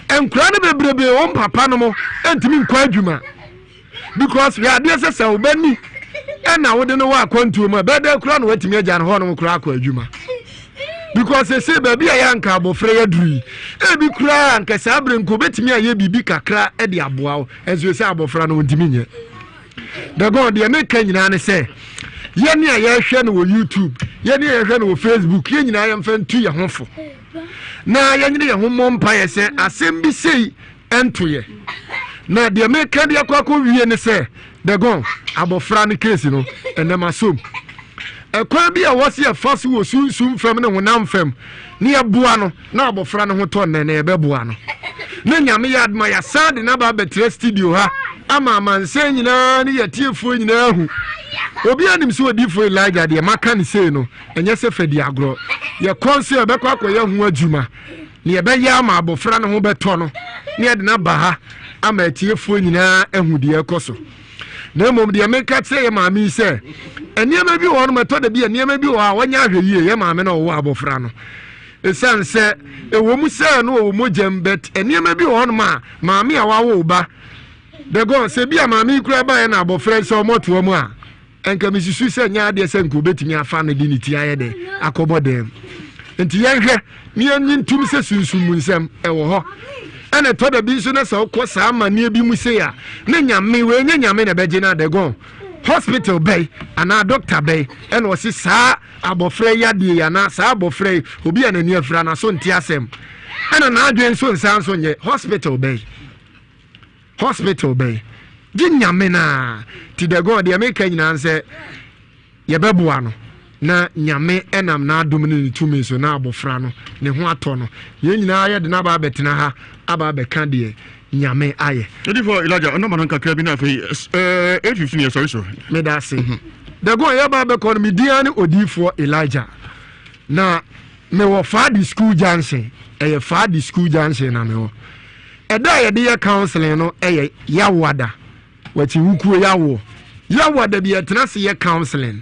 nkwadaa no bebrebe wɔn papa no mo ntumi nkɔ adwuma. Because hwɛ adeɛ sɛ sɛ wo ba ni ɛna wode no wɔ akwantuo mu a bɛyɛ dɛ koraa na watumi agya no hɔ nom koraa akɔ adwuma because ɛsɛ baabi a yɛ anka abɔfra yɛ aduru yi ebi koraa anka saa bere nko obetumi ayɛ biribi kakra de aboa wo ɛnso ɛsɛ abɔfra no ntumi nyɛ dɛgɔn deɛ meka nyinaa ne sɛ yɛne a yɛhwɛ no wɔ youtube yɛne a yɛhwɛ no wɔ facebook yɛn nyinaa yɛmfa ntu yɛn ho fo na yɛnyere yɛn ho mmɔ mpaeɛ sɛ asɛm bi sei ɛnto yɛ. Na deɛ meka de akɔ akɔ wie ne sɛ dɛgɔn abɔfra no keesi no ɛnɛ masom. Ɛkwan bi a wɔsi ɛfa so wɔ sunsum fam ne honam fam ne yɛboa no na abɔfra no ho tɔ nnɛ na yɛbɛboa no. Ne nyame yɛ adoma yɛasan de n'aba abɛtena studio ha ama amansan nyinaa ne yɛtiefoɔ nyinaa ahu. Obi anim sɛ odiifoɔ Elijah deɛ maka ne sei no ɛnyɛ sɛ fadi agorɔ. Yɛkɔ nso yɛbɛkɔ akɔyɛ ho adwuma. Nea ɛbɛyɛ ama abɔfra no ho bɛtɔ no, na yɛde no aba ha ama atiefoɔ nyinaa ahu deɛ ɛkɔ so. Na mmom deɛ meka kyerɛ yɛ maame yi sɛ, nneɛma bi wɔ hɔ no ɛtɔ da bi a nneɛma bi wɔ hɔ a wɔnyɛ ahwɛ yie yɛ maame na ɔwɔ abɔfra no. Ɛsiane sɛ ɛwɔ mu sɛ no ɔwɔ mogyam but nneɛma bi wɔ hɔ nom a maame a wawo ba dɛgɔn sɛ bi a maame yi koraa baeɛ na abɔfra yi sɛ ɔmɔtoa mu a Nka mesusu sɛ nyɛ adeɛ sɛ nka obɛtumi afa no de ne ti ayɛ dɛ akɔbɔ dɛm. Nti yɛnhwɛ ne yɛnye ntom sɛ sunsum mu nsɛm ɛwɔ hɔ. Ɛna ɛtɔ da bi nso na sɛ wokɔ saa amanneɛ bi mu sei a, ne nyame wei nyɛ nyame na ɛbɛgye no adɛgɔn. Hospital bɛyi anaa doctor bɛyi ɛna ɔse saa abɔfra yi adeɛ yi anaa saa abɔfra yi obi a n'ani afira n'aso nte asɛm ɛna n'adwene nso nsa nso nyɛ hospital bɛyi. Hospital bɛn? Gye Nyame no ara. Nti Dagon deɛ meka nyinaa nsɛ yɛbɛboa no na Nyame ɛnam n'adom ne ne tumi so na abɔfra no ne ho atɔ no. Yɛn nyinaa yɛde no aba abɛtena ha aba abɛka deɛ Nyame ayɛ. Odiyifoɔ Elijah, nɔma no nkakra bi na afei 8:15 yɛsɔre so. Meda ase. Dagon yɛba abɛkɔ no, me din ara ne Odiyifoɔ Elijah. Na mewɔ Faadi School Junction, ɛyɛ Faadi School Junction na mewɔ. Ɛda a yɛde yɛ counseling no yɛ Yawoada. Wakyi wukuo Yawoɔ. Yawoada bi yɛtena ase yɛ counseling.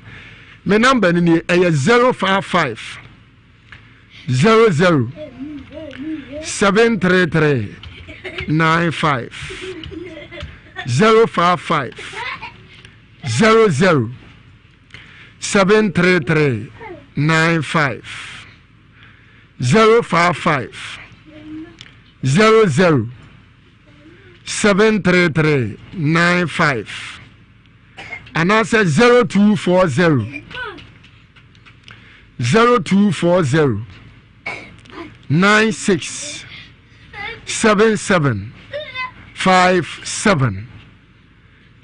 Me number no nie, ɛyɛ 055 00 733 95 055 00 733 95 055 00. 733 95 anaasɛ 0240 0240 96 77 57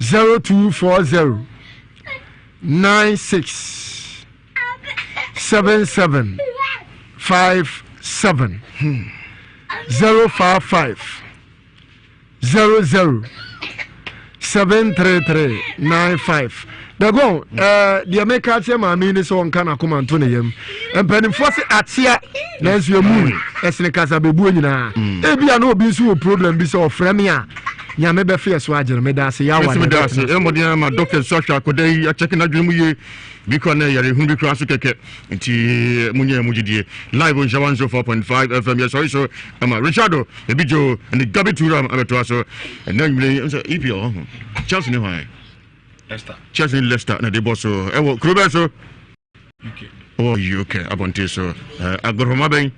0240 96 77 57 055 00 733 95 dagon eh, deɛ meka kyerɛ maame ne sɛ ɔnka n'akoma nto ne yam mpanimfoɔ se akyea nanso ɛmu ɛsene kasa bɛbuo nyinaa mm. ebia na obi nso wɔ problem bi sɛ ɔfrɛ me a nyame bɛfe ɛso agye no meda ase yɛawa meda ase ɛmmɔden ama dɔkta nso ahwɛ akɔda yi akyɛke n'adwene mu yie bi kora na yɛre hu bi kora so kɛkɛ nti monyɛ mu gyidie live nhyɛ 104.5 fm yɛsɔre so ama richardo ebi jo ne gabi turam abɛtoa so ɛnɛ nwumere yi sɛ epl ɔho chelsea ne hwan chelsea ne leicester na de bɔ so ɛwɔ kuro bɛn so wɔ uk abɔnten so agorɔma bɛn.